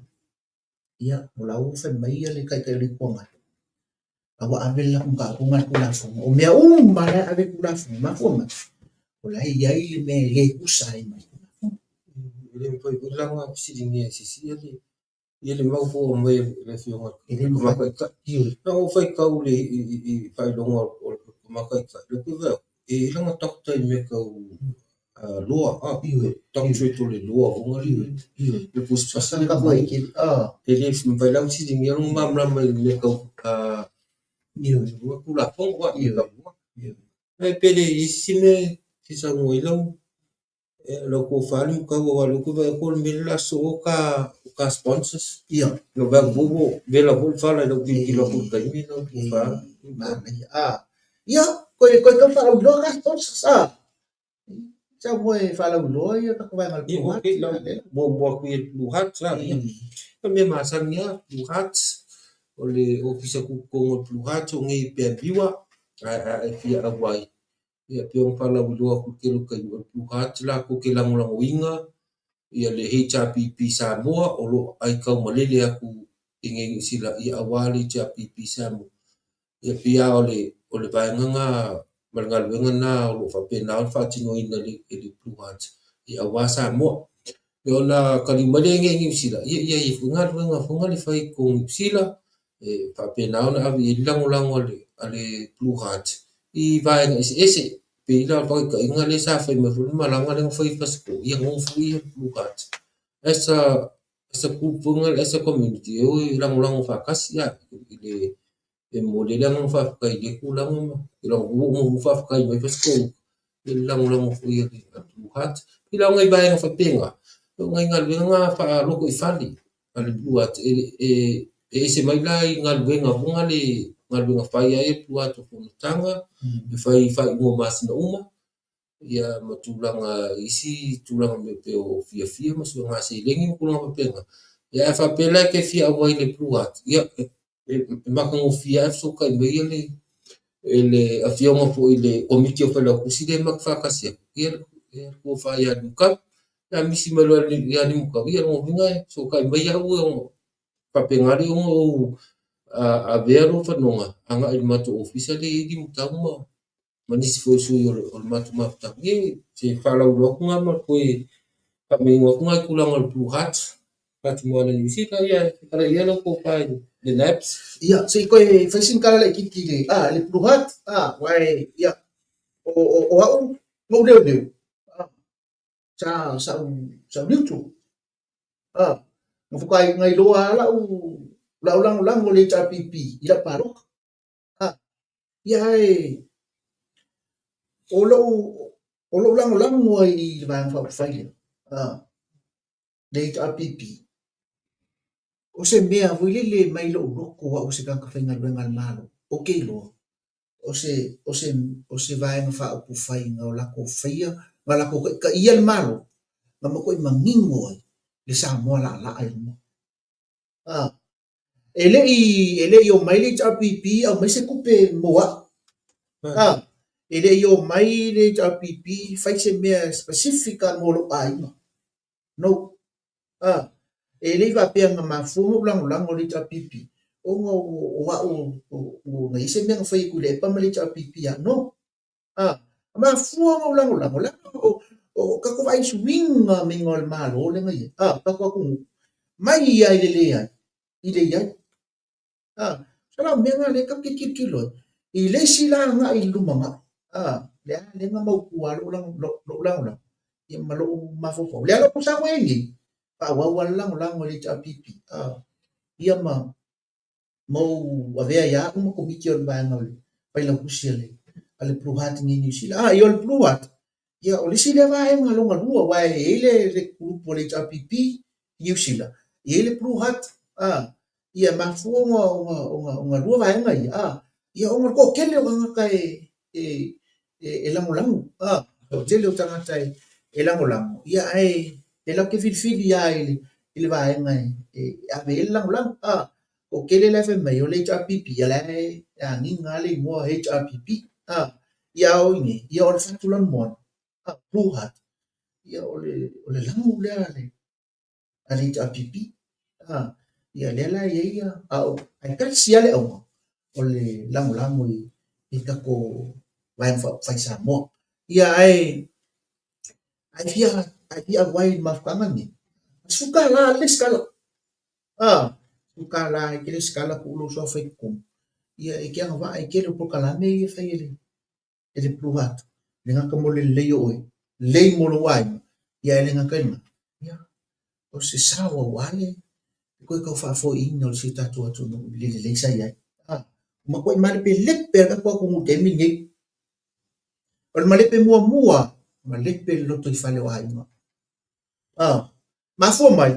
Ia, o la ua fai mai le Taitai o le Itu Agai, a ua ave le latou mataupu lena i le Tulafono. O mea uma la e ave i le Tulafono, mafua mai, o la e i ai le mea e le tusa ai ma le Tulafono. E le mafai foi la ona fesiligia e se isi ia le mau foi ua aumai e le Afioga i le Taitai. Na ou faitau i faailoga o le Taitai, lea ou te vaai atu, e i ai lana doctor i mea tau law, doctorate o le law foi lea. Le tusitusi e le mafai la ona fesiligia lona malamalama i mea tau Tulafono. Pe le i ai se isi mea e fia saunoa ai lau lau tofa le matau aua o lea ou te vaai atu o le mea lea o le a sosoo o ta sponsors. Ia. Na vaai atu foi ua vela foi le fala i lau tilotilo atu i le taimi lau tofa. Manaia. Ia, toe toe tau faalauiloa ta sponsors. Sau moe e faalauiloa ia tatou vaega o le Blue Heart. Ia, muamua atu i le Blue Heart la. Ia, o le mea masani lava, Blue Heart, o le ofisa tutotonu o le Blue Heart o nei i Peaviwa, a e fia auai, Ia pei ona faalauiloa atu i le tele o taimi, o le Blue Heart latou te lagolagoina ia le HRPP Samoa o lo o aitaumalele atu i inei i Niu Sila ia aua le HRPP Samoa. Ia pei lava o le o le vaega na ma le galuega na o lo o faapena ona faatinoina e le Blue Heart. aua Samoa. Ia ona taliu mai lea i Niu Sila, ia e i ai foi galuega foi na le fai i totonu o Niu Sila, e faapena ona ave i ai le lagolago a le Blue Heart i vaega eseese. E pei la o le faataitaiga lea sa fai mai foi le malaga lea na fai i Fasitoouta, ia na o foi le Blue Heart as a group foi lea as a community e o e lagolago faatasi i le E momoli ai le agaga faafetai i lea tulaga ma ua uma faafetai mai Fasitoouta i le lagolago foi a le Blue Heart. E pei la o nai vaega faapena, o nai galuega na faalotoifale a le Blue Heart e ese mai la i galuega foi na le galuega fai lava ia a le Blue Heart o fonotaga, e fai i faaiuga o masina uma, ia ma tulaga isi tulaga e pei o fiafia ma suega seleni ma tulaga faapena. Ia a faapea la e te fia auai i le Blue Heart, ia e matagofie lava e fesootai mai le le afioga foi i le Komiti o Failautusi lea matou te faatasi ai, ia le tofa ia Nimutau. Pe a misi mai loa ia Nimutau, ia lona uiga e fesootai mai au ona faapena lea ona ou avea lou fanoga agai i le matou ofisa lea e i ai Nimutau ma nisi foi o sui o le matou mafutaga. Ia se faalauiloa atu lena ma toe faamanino atu nai tulaga o le Blue Heart, Patumoana Niu Sila, ia fetalai ia lau tofa i le Nabs. Ia, se i toe fai sina tala laitiiti i le, le Blue Heart, aua e, ia, o au, na ou leoleo, sa, sa ou, sa ou neutral. Na faatoa na iloa lava lau, lau lagolago i le HRPP i lau palota. Ia ae o lou lagolago ai i le Vaega Faaupufai lea, le HRPP, o se mea foi lele mai lou loto o au o se tagata faigaluega a le Malo, ou te iloa o se Vaega Faaupufai na o latou faia, na latou taitaia le Malo, na matuai manino ai le Samoa laalaa i luma. E le i e le i omai le HRPP aumai se tupe mo au. E le i omai le HRPP fai se mea specific lava mo lou aiga. No. E le i faapea na mafua ona ou lagolago i le HRPP ona o au na i ai se mea na fai e Tuilaepa ma le HRPP. No. Mafua ona ou lagolago, leaga o tatou vaai i suiga maiga o le Malo lea na i ai, o tatou atunuu, mai lava i le leai, i le i ai. Masalo o mea na lea tatou te tilotilo ai, i le isi la agai i le lumanai, lea lea na mautu lava lou lagolago ia ma lou mafaufau. O lea la ua sau ai nei, faaauau lava le lagolago i le HRPP, ia ma ma ou avea ai au ma komiti o le vaega o le failautusi a le a le Blue Heart i Niu Sila. Ah, ia o le Blue Heart, ia o le isi lea vaega lona lua, aua e i ai le, le kulupu a le HRPP i Niu Sila, e i ai le Blue Heart, ah, ia mafua ona, ona, ona, ona lua vaega ia, ah, ia ona o le toatele o tagata e, e, e, e lagolago, ah, toatele o tagata e, e lagolago, ia ae e latou te filifili lava i le, i le vaega e, e ave i ai le lagolago, ah, Toatele la e fai mai o le HRPP, ia la e agiga lava le igoa HRPP, ah, ia a o i nei, ia o le fatu lanumoana, ah, Blue Heart, ia o le, o le lagu lea a le, a le HRPP, ah, ia lea la e i ai ia, a o, ae tasi lava le auga, o le lagolago i, i tatou Vaega Faaupufai Samoa. Ia ae, ae fia, ae fia auai i le mafutaga lenei, $10 le resitala. A, $10 e te resitala tuu lou suafa i totonu, ia e te agavaa i tele o polokalame ia e fai e le, e le Blue Heart. E le gata mo le lelei o oe, lelei mo lou aiga, ia ae le gata i lena, ia, o se sao aua le toe tau faafoiina o si o tatou atunuu i le lelei sa i ai. A, ua matuai malepelepe lava le tatou atunuu i le taimi lenei. O le malepe muamua, malepe le lotoifale o aiga. A, mafua mai,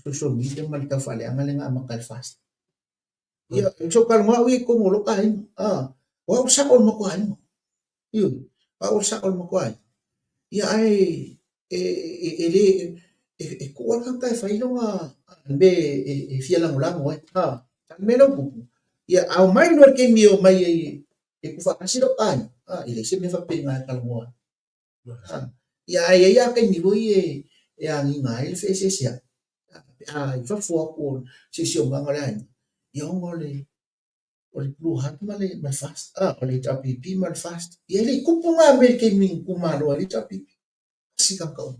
social media ma le tau faaleaga lea na amata e le FAST. Ia, o sou talanoa au ia i totonu o lou aiga. Ah, o au le sao o le matou aiga. Ioe, o au le sao o le matou aiga. Ia ae e, e, e le e, e tuu lava le tagata e fai lona mea e, e fia lagolago ai. Ah, a o le mea lea ua tupu, ia a omai loa i le taimi e omai ai e tuufaatasi lou aiga, ah, e leai se mea faapena e talanoa ai. Ia ae i ai lava taimi foi e e agiga ai le feeseeseai pe a i fafo atu o le siosiomaga o le aiga, ia ona o le o le Blue Heart ma le ma le FAST, o le HRPP ma le FAST. Ia e le i tupu na mea i le taimi na tuumalo ai le HRPP. tasi tagata uma.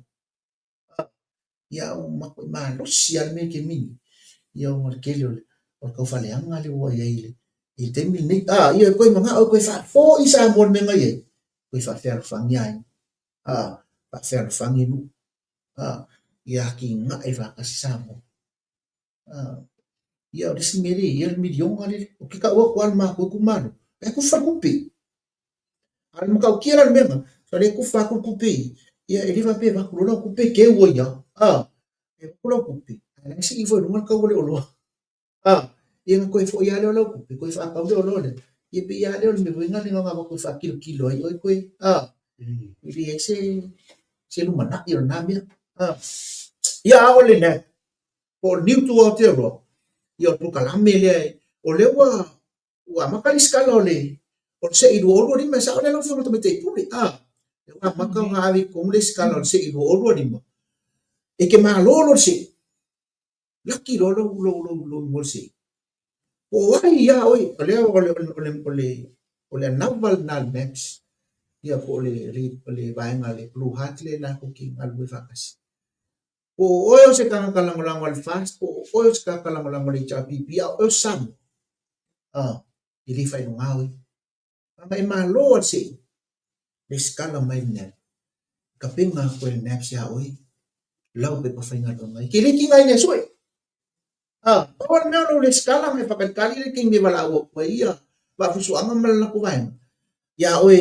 Ia ua matuai malosi lava le mea i le taimi lenei, ia ona o le tele o le taufaleaga lea ua i ai i le taimi lenei. A, ia toe manao e toe faafoi Samoa i le mea na i ai, toe faafealofani aiga, a, faafealofani nuu, a, ia atinae faatasi Samoa. A, ia o le isi mea lea e i ai o le miliona lea, ou te tau atu lava i le matou itumalo, la e tufa le tupe. A o le matautia la o le mea lena, o lea e tufa atu le tupe ia, ia e le faapea e avatu loa lau tupe teu ai lava, a, e avatu lau tupe, ae la e sii foi i luga le tau o le oloa. A, ia ona toe foi lava lea o lau tupe, toe faatau le oloa lea, ia pei lava lea o le mea foi lena na ona avatu e faatilotilo ai oe toe, a, e leai se se lumanai o lena mea. A, ia a o le NAP, po o le New to Aotearoa, ia o le polokalame lea, o lea ua ua amata le lesitala o le o le SEI 2025, e sao lea lau Afioga i le Tamaitai Pule, a, lea ua amata ona ave i totonu le lesitala o le SEI 2025, e te malo loa le SEI, laki loa lou lou lou lou igoa o le SEI. Po o ai ia oe, o lea o le o le o le o le anava lena a le NAPS, ia po o le o le vaega a le Blue Heart lea latou te galulue faatasi. Po o oe o se tagata lagolago a le FAST, po o oe o se tagata lagolago a le HRPP, a o oe o se Samoa, a, e le faailoga oe. Ana e malo a le SEI, resitala mai le NAP. Tapena atu e le NAPS iā oe lau pepa faigaluega. E te le tigaina e sue. A, pau lava le mea o lou resitala ma e faatalitali le taimi e valaau atu ai ia Vaafusuaga ma le latou vaega iā oe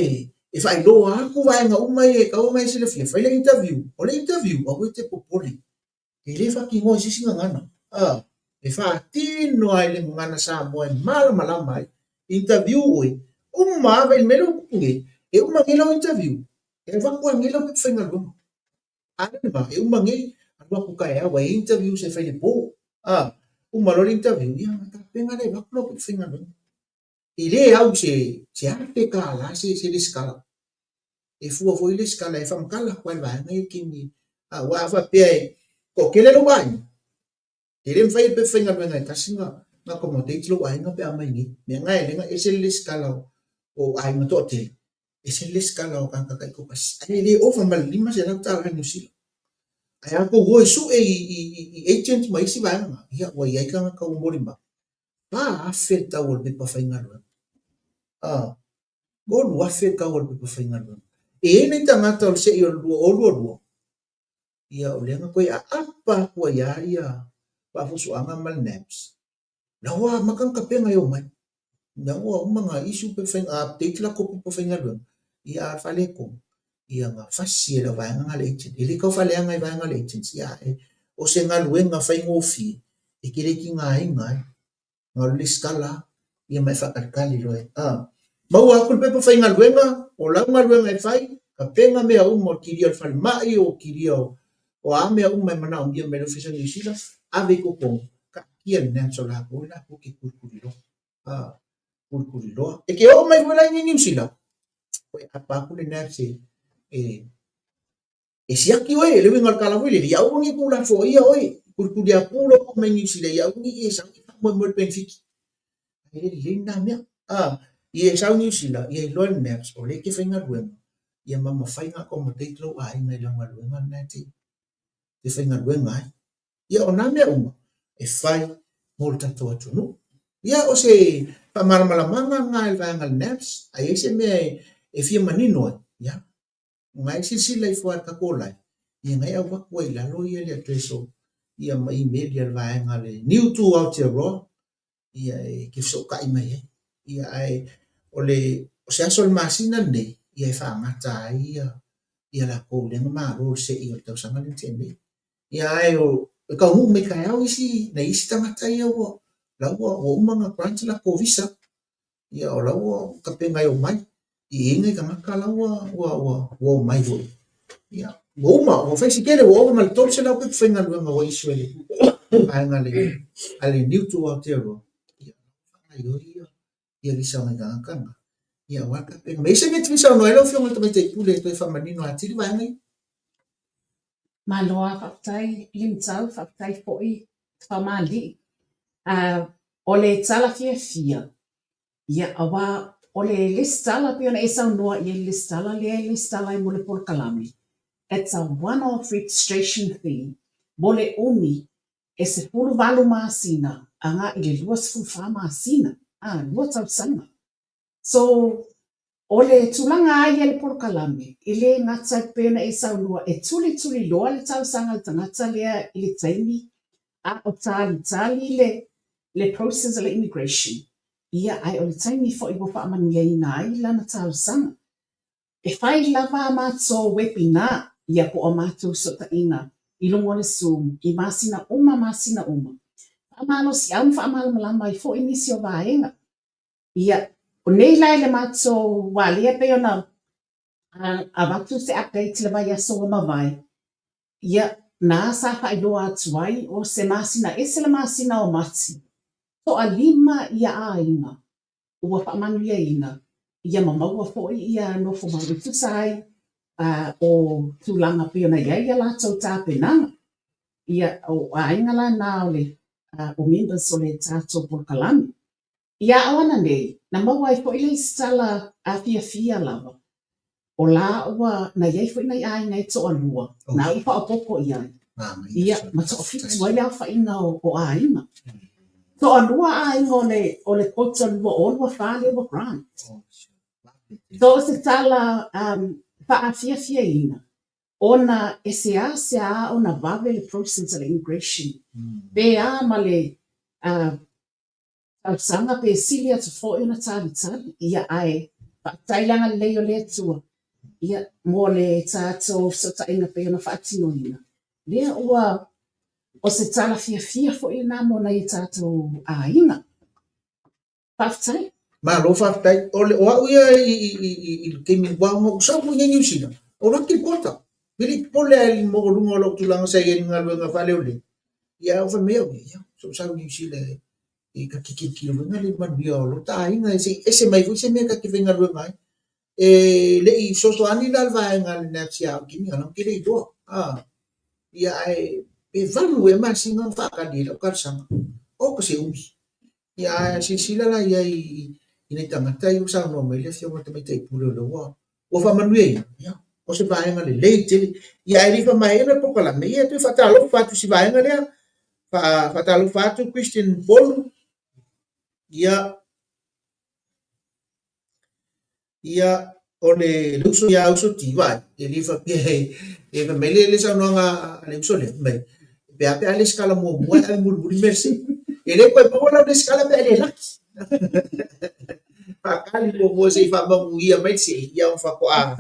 e faailoa atu vaega uma ia e tatau ona e silafia. Fai le interview. O le interview, aua e te popole. E le faatinoa i se isi gagana. A, e faatino lava i le gagana Samoa e malamalama ai. Interview oe, uma lava i le mea lea ua tupu nei, e uma nei lau interview, e avatu lava nei lau pepa faigaluega. A lea lena, e uma nei, alu atu taeao e interview se fai i le po. A, uma loa le interview, ia ona tapena lea e avatu lau pepa faigaluega. E le au se se $1000 se se lesitala. E fua foi lesitala e faamatala atu ai le vaega ia kini. Aua a faapea e toatele lou aiga, e le mafai e le pepa faigaluega e tasi na na accommodate lou aiga pe a omai nei. Mea na e ala ai ona ese le lesitala o aiga toatele, ese le lesitala o tagata taitoatasi. Ae le ova ma le $500 Niu Sila. Ae a outou o e sue i i i agent ma isi vaega, ia ua i ai tagata ua molimau. 4,000 le tau o le pepa faigaluega. A, 3,000 le tau o le pepa faigaluega. E i ai nai tagata o le SEI o le 2022, ia o lea na toe aapa atu ai lava ia Vaafusuaga ma le NAPS. La ua amata ona tapena e omai. La ua uma ona issue pepa faigaluega, update latou pepa faigaluega, ia a o le faaletonu, ia na fasi e le vaega lena a le agent. E le tau faaleaga i vaega a le agency, ae o se galuega faigofie e te le tigaina ai. Na o le lesitala lava, ia ma e faatalitali loa e maua atu le pepa faigaluega, o lau galuega e fai, tapena mea uma o le kilia o le falemai, o kilia o a mea uma e manaomia mai le Ofisa o Niu Sila, ave i totonu, taatia le NAPS o latou e latou te tulituliloa. Tulituliloa. E te oo mai foi la i Niu Sila, toe aapa atu le NAPS e, e, e siaki oe, le uiga o le tala foi lele, ia aua ne i tuulafoaia oe, tulituliapu lou oo mai Niu Sila, ia aua ne i e sau e faamoemoe i le penefiti. E le lelei lena mea. Ia e sau Niu Sila, ia iloa le NAPS o lea e te faigaluega, ia ma mafai ona accommodate lou aiga i lau galuega lena e te faigaluega ai. Ia o nā mea uma e fai mo le tatou atunuu. Ia o se faamalamalamaga lena i le vaega o le NAPS, a i ai se mea e fia manino ai, ia, na e silasila ifo lava i le tatou live, ia na e avatu ai i lalo ia le address o ia ma email ia le vaega le New to Aotearoa ia e te fesootai mai ai. Ia ae o le o se aso o le masina lenei ia e faagata ai ia ia latou lea na malo le se'i o le tausaga lea na tea nei. Ia ae o e taunuu mai taeao isi nai isi tagata ia ua la ua ua uma ona grant latou visa. Ia o la ua tapena e omai. E i ai nai tagata la ua ua ua ua omai foi. Ia ua uma, ua fai si tele, ua ova ma le 300 pepa faigaluega ua issue e le vaega a le a le New to Aotearoa. Ia faagaoioi ia ia visa o nai tagata na. Ia aua le tapena mai. E i ai se mea e te fia saunoa ai lau Afioga i le Tamaitai Pule e toe faamanino atili vaega ia? Malo lava, faafetai Limtau, faafetai foi Tafamalii. O le tala fiafia, ia, aua o le lesitala pei ona e saunoa i ai i le lesitala lea e lesitala ai mo le polokalame. It's a one off registration fee mo le umi e 18 masina agai i le 24 masina, a, lua tausaga. So, o le tulaga lava ia i le polokalame, e le gata e pei ona e saunoa e tulituli loa le talosaga a le tagata lea i le taimi a o talitali le le process a le immigration, ia ae o le taimi foi ua faamanuiaina ai lana talosaga. E fai lava a matou webinar, ia po o a matou fesootaiga i luga o le Zoom i masina uma masina uma. Faamalosiau ma faamalamalama ai foi nisi o vaega. Ia, o nei la i le matou wā lea pei ona avatu se update i le vaiaso ua mavae, ia, na sa faailoa atu ai o se masina ese le masina o Mati, toalima ia aiga ua faamanuiaina, ia ma maua foi ia nofo mau e tusa ai o tulaga pei ona i ai ia latou tapenaga. Ia, o aiga la na o le o members o le tatou polokalame. Ia ao ana nei, na maua ai foi le isi tala a fiafia lava, o la ua na i ai foi nai aiga e toalua, na ua faaopoopo i ai, ia, ma toafitu ai le aofaiga o aiga. Toalua aiga o le, o le quota 2024 lea ua grant. So o se tala um, faafiafiaina, ona e seasea ona vave le process a le immigration, pe a ma le uh, tausaga pe sili atu foi ona talitali, ia ae faafetai le agalelei o le Atua, ia mo le tatou fesootaiga pei ona faatinoina, lea ua o se tala fiafia foi lena mo nai o tatou aiga. Faafetai. Malo faafetai. O le o au ia i i i i i le taimi ua ona ou sau foi nei i Niu Sila, o laki le quota. E le i popole lava i le maualuga o lou tulaga sa i ai i le galuega faaleoleo. Ia ae fai mai au ia, ia, se i ou sau i Niu Sila e ta te tilotilo le manuia o lota aiga se i ese mai foi se mea ta te faigaluega ai. E le i fesoasoani la le vaega a le NAPS ia au i le taimi lena, ou te le iloa. Ia ae pe 8 ea masina na faatali ai lau talosaga. Oka se umi. Ia ae silasila la i ai i nai tagata ia ua saunoa mai le Afioga i le Tamaitai Pule o lea ua ua faamanuiaina, ia, o se vaega lelei tele. Ia ae le i faamaeaina le polokalame, ia toe faatalofa atu i si vaega lea. Faatalofa atu Christian Polu, ia, ia, o le, le uso ia uso ti, vaai, e le faapea e, e fai mai le, le saunoaga a le uso lea, fai mai, pe a pe a lesitala muamua e ave mulimuli mercy. E le toe maua lau lesitala pe a le laki. Faatali muamua se i faamanuia mai le see, ia ona faatoa.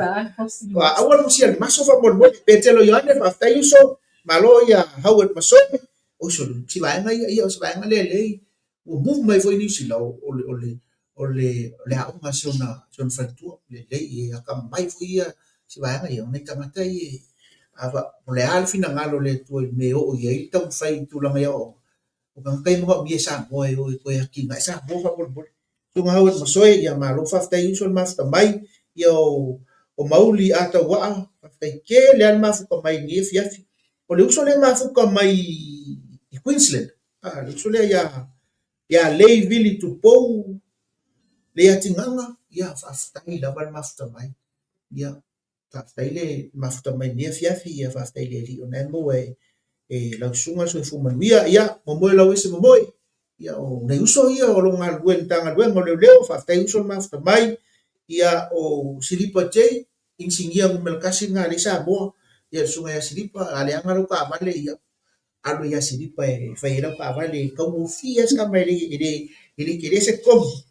Aua le fusia le maso faamolemole. Petelo Ioane, faafetai uso, malo ia Howard Masoe, uso, si vaega ia, ia o si vaega lea lei, ua move mai foi Niu Sila, o le, o le, o le, o le aoga a si ona, si ona faletua, lelei, e atamamai foi ia si vaega ia, o nai tagata ia, a fa, o le a le finagalo o le Atua i le mea e oo i ai le taumafai i tulaga i aoaoga, o tagata ia e manaomia e Samoa e o e toe atinae Samoa faamolemole. Susuga Howard Masoe, ia malo faafetai uso le mafuta mai, ia o, o Mauli Atauaa, faafetai tele lava le mafuta mai i lenei afiafi. O le uso lea e mafuta mai i Queensland, a, le uso lea ia, ia Lei Vili Tupou, Leiatinaga, ia faafetai lava le mafuta mai. Ia, Faafetai le mafuta mai lenei afiafi, ia faafetai i le Alii o lena e maua e, e lau susuga le soifua manuia. Ia, momoe lau ese momoe. Ia, o nai uso ia o lo o galulue i le Matagaluega o Leoleo, faafetai uso le mafuta mai. Ia, o Silipa J, inisinia numera tasi lena a lea Samoa. Ia, le susuga ia Silipa, a leaga lau taavale, ia, alu ia Silipa e fai ai lau taavale, e taugofie lava si tama e le, e le, e le tele se totogi.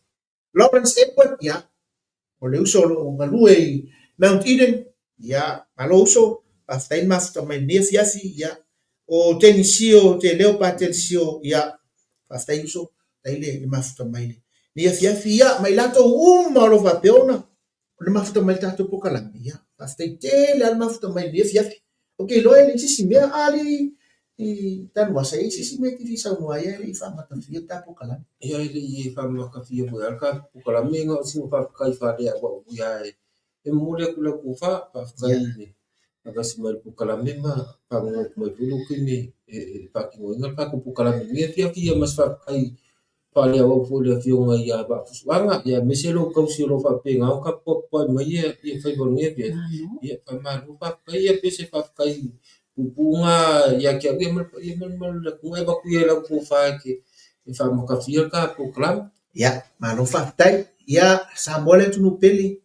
Lawrence Edward, ia, o le uso o lo o galue i Mount Eden, ia, malo uso, faafetai le mafuta mai lenei afiafi, ia, o Tenisio Te Leo Patelisio, ia, faafetai uso, faafetai le, le mafuta mai lenei afiafi, ia, ma i latou uma o lo o faapea ona le mafuta mai le tatou polokalame, ia, faafetai tele lava le mafuta mai lenei afiafi. Ou te iloa e leai se isi mea, a le i Tanuvasa, e i ai se isi mea e te fia saunoa ai ae le i faamatafia le ta polokalame? Ia, e le i faamatafia foi lava le ta polokalame, na o sina faafetai faaleauau foi lava e momoli atu i lau tofa. Faafetai i le avasi mai o le polokalame ma faalogologo mai foi lou taimi e faatinoina le tatou polokalame i lenei afiafi. Ia ma se faafetai. faaleauau foi i le Afioga ia Vaafusuaga, aemaise lou tausi o lo o faapena ona tapuapuai mai ia faiva o lenei afiafi. Ia, faamalo faafetai. Ia pe se faafetai puupuuga ia te au ia ma le paia ma le mamalu o le atunuu e avatu ia i lau tofa e te faamatafia le ta polokalame. Ia, malo faafetai. Ia, Samoa le atunuu pele,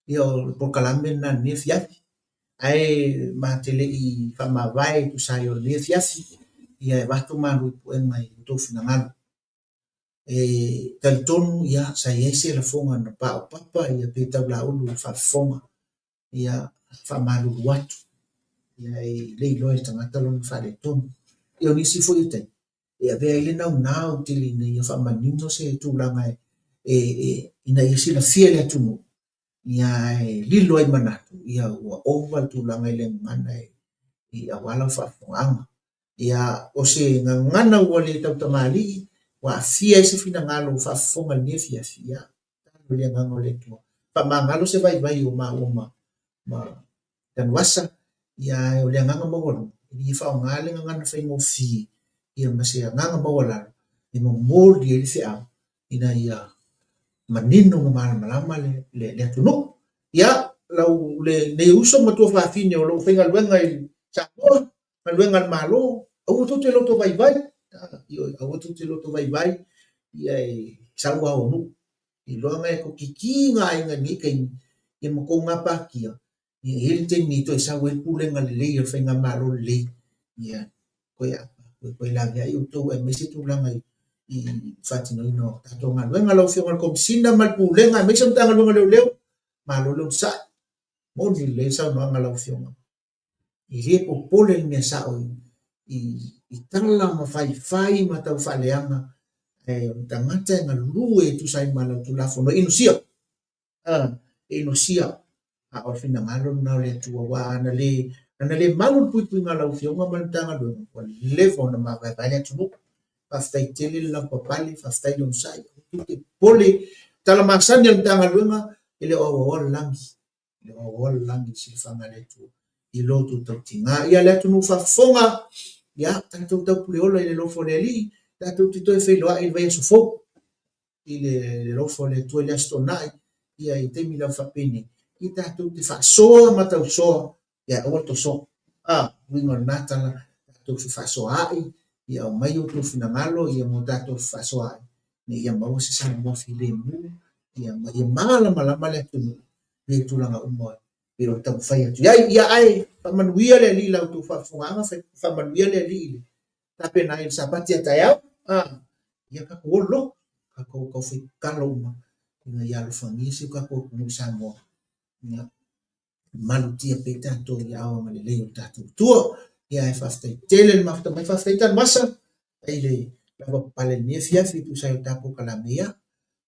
ia o le polokalame lena i lenei afiafi. Ae ma te le i faamavae e tusa ai o lenei afiafi, ia e avatu malu i puega i outou finagalo. E talitonu ia sa i ai se lafoga na paopapa ia pe taulaulu i le faafofoga ia faamalulu atu ia e le iloa e le tagata lona faaletonu. Ia o nisi foi o taimi e avea ai le naunau tele ina ia faamanino se tulaga e ina ia silafia e le atunuu ia ae lilo ai manatu ia ua ova le tulaga i le gagana e aua lau faafofogaaga. Ia o se gagana ua le tautamalii ua aafia ai se finagalo faafofoga i lenei afiafi, ia talo i le agaga o le Atua. Faamagalo se vaivai o maua ma ma Tanuvasa, ia ae o le agaga maualuga, ina ia faaaoga le gagana faigofie ia ma se agaga maualalo e momoli ai le feau ina ia manino ma malamalama le, le, le atunuu. Ia, lau lenei uso ma tuafafine o lo o faigaluega i Samoa, galuega a le Malo, aua tou te loto vaivai, ioe, aua tou te loto vaivai, ia e sau ao o nuu. Iloaga e tokiki ngā aiga i lenei taimi, ia ma tou gapatia, ia e i ai le taimi e toe sau ai le pulega lelei o le faigamalo lelei, ia toe toe laveai outou aemaise tulaga i i faatinoina o tatou galuega. Lau Afioga i le Komesina ma le Pulega aemaise le Matagaluega o Leoleo, malo le onosai, moni lelei le saunoaga a lau Afioga. E le popole le mea sao i, i tala ma faifai ma tau faaleaga, ae o le tagata e galue e tusa ai ma lau Tulafono e inosia. E inosia, a o le finagalo lena o le Atua, aua ana le, ana le malu le puipuiga a lau Afioga ma le Matagaluega, ua leva ona mavaevae le atunuu. Faafetai tele le lavapapale, faafetai le onosai, aua tou te popole. Tala masani a le Matagaluega, e le o auaoa le lagi, e le o auaoa le lagi i le silafaga a le Atua i lo outou tautiga. Ia le atunuu faafofoga, ia tatou taupuleola i le alofa o le Alii, tatou te toe feiloai i le vaiaso fou. I le alofa o le Atua i le Aso Toonai, ia i taimi lava faapenei, ia tatou te faasoa ma tausoa, ia aua le tosoa. A, uiga o lena tala, tatou fefaasoaai, ia aumai outou finagalo, ia mo tatou fefaasoaai, ina ia maua se Samoa filemu, ia ma ia malamalama le atunuu i tulaga uma pei o le taumafai atu i ai. Ia ae faamanuia le Alii i la outou faafofogaaga, faamanuia le Alii i le tapena ai i le Sapati a taeao. A, ia tatou olo loa, tatou taufai tatalo uma ina ia alofagia si o tatou atunuu i Samoa. Ia, malutia pea tatou i aao agalelei o le tatou Atua. Ia ae faafetai tele le mafuta mai, faafetai Tanuvasa i le lavapapale i lenei afiafi e tusa ai o le tatou kalame. Ia,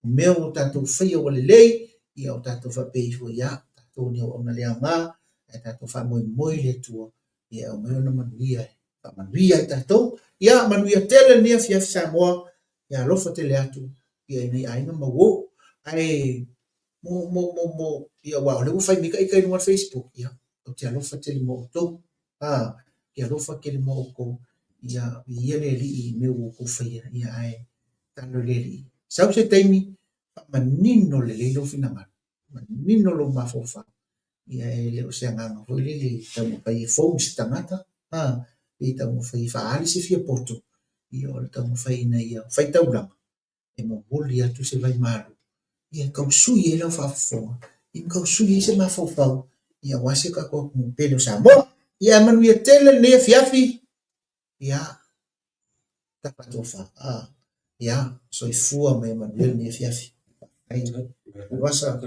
o mea ua tatou faia ua lelei, ia o tatou faapea ifo, ia, tatou ni auauna le aoga, ae tatou faamoemoe i le Atua ia aumai ona manuia e faamanuia ai tatou. Ia manuia tele lenei afiafi Samoa, ia alofa tele atu ia i nei aiga ma uo. Ae mo mo mo mo ia aua o lea ua fai mai ita i luga o le Facebook, ia ou te alofa tele mo outou. A, te alofa tele mo outou. Ia viia le Alii i mea ua outou faia, ia ae tatalo i le Alii. Sau se taimi, faamanino lelei lou finagalo, manino lou mafaufau Ia e le o se agaga foi lele e taumafai e fou se tagata, a, pe taumafai e faaali se fiapoto, ia o le taumafai ina ia fai taulaga e momoli atu se vaimalu, ia e tausui ai lau faafofoga, ia ma tausui ai se mafaufau, ia aua si o tatou atunuu pele o Samoa. Ia ae manuia tele lenei afiafi, ia, tafatofa, a, ia, soifua ma ia manuia lenei afiafi. Faafetai. Vasa.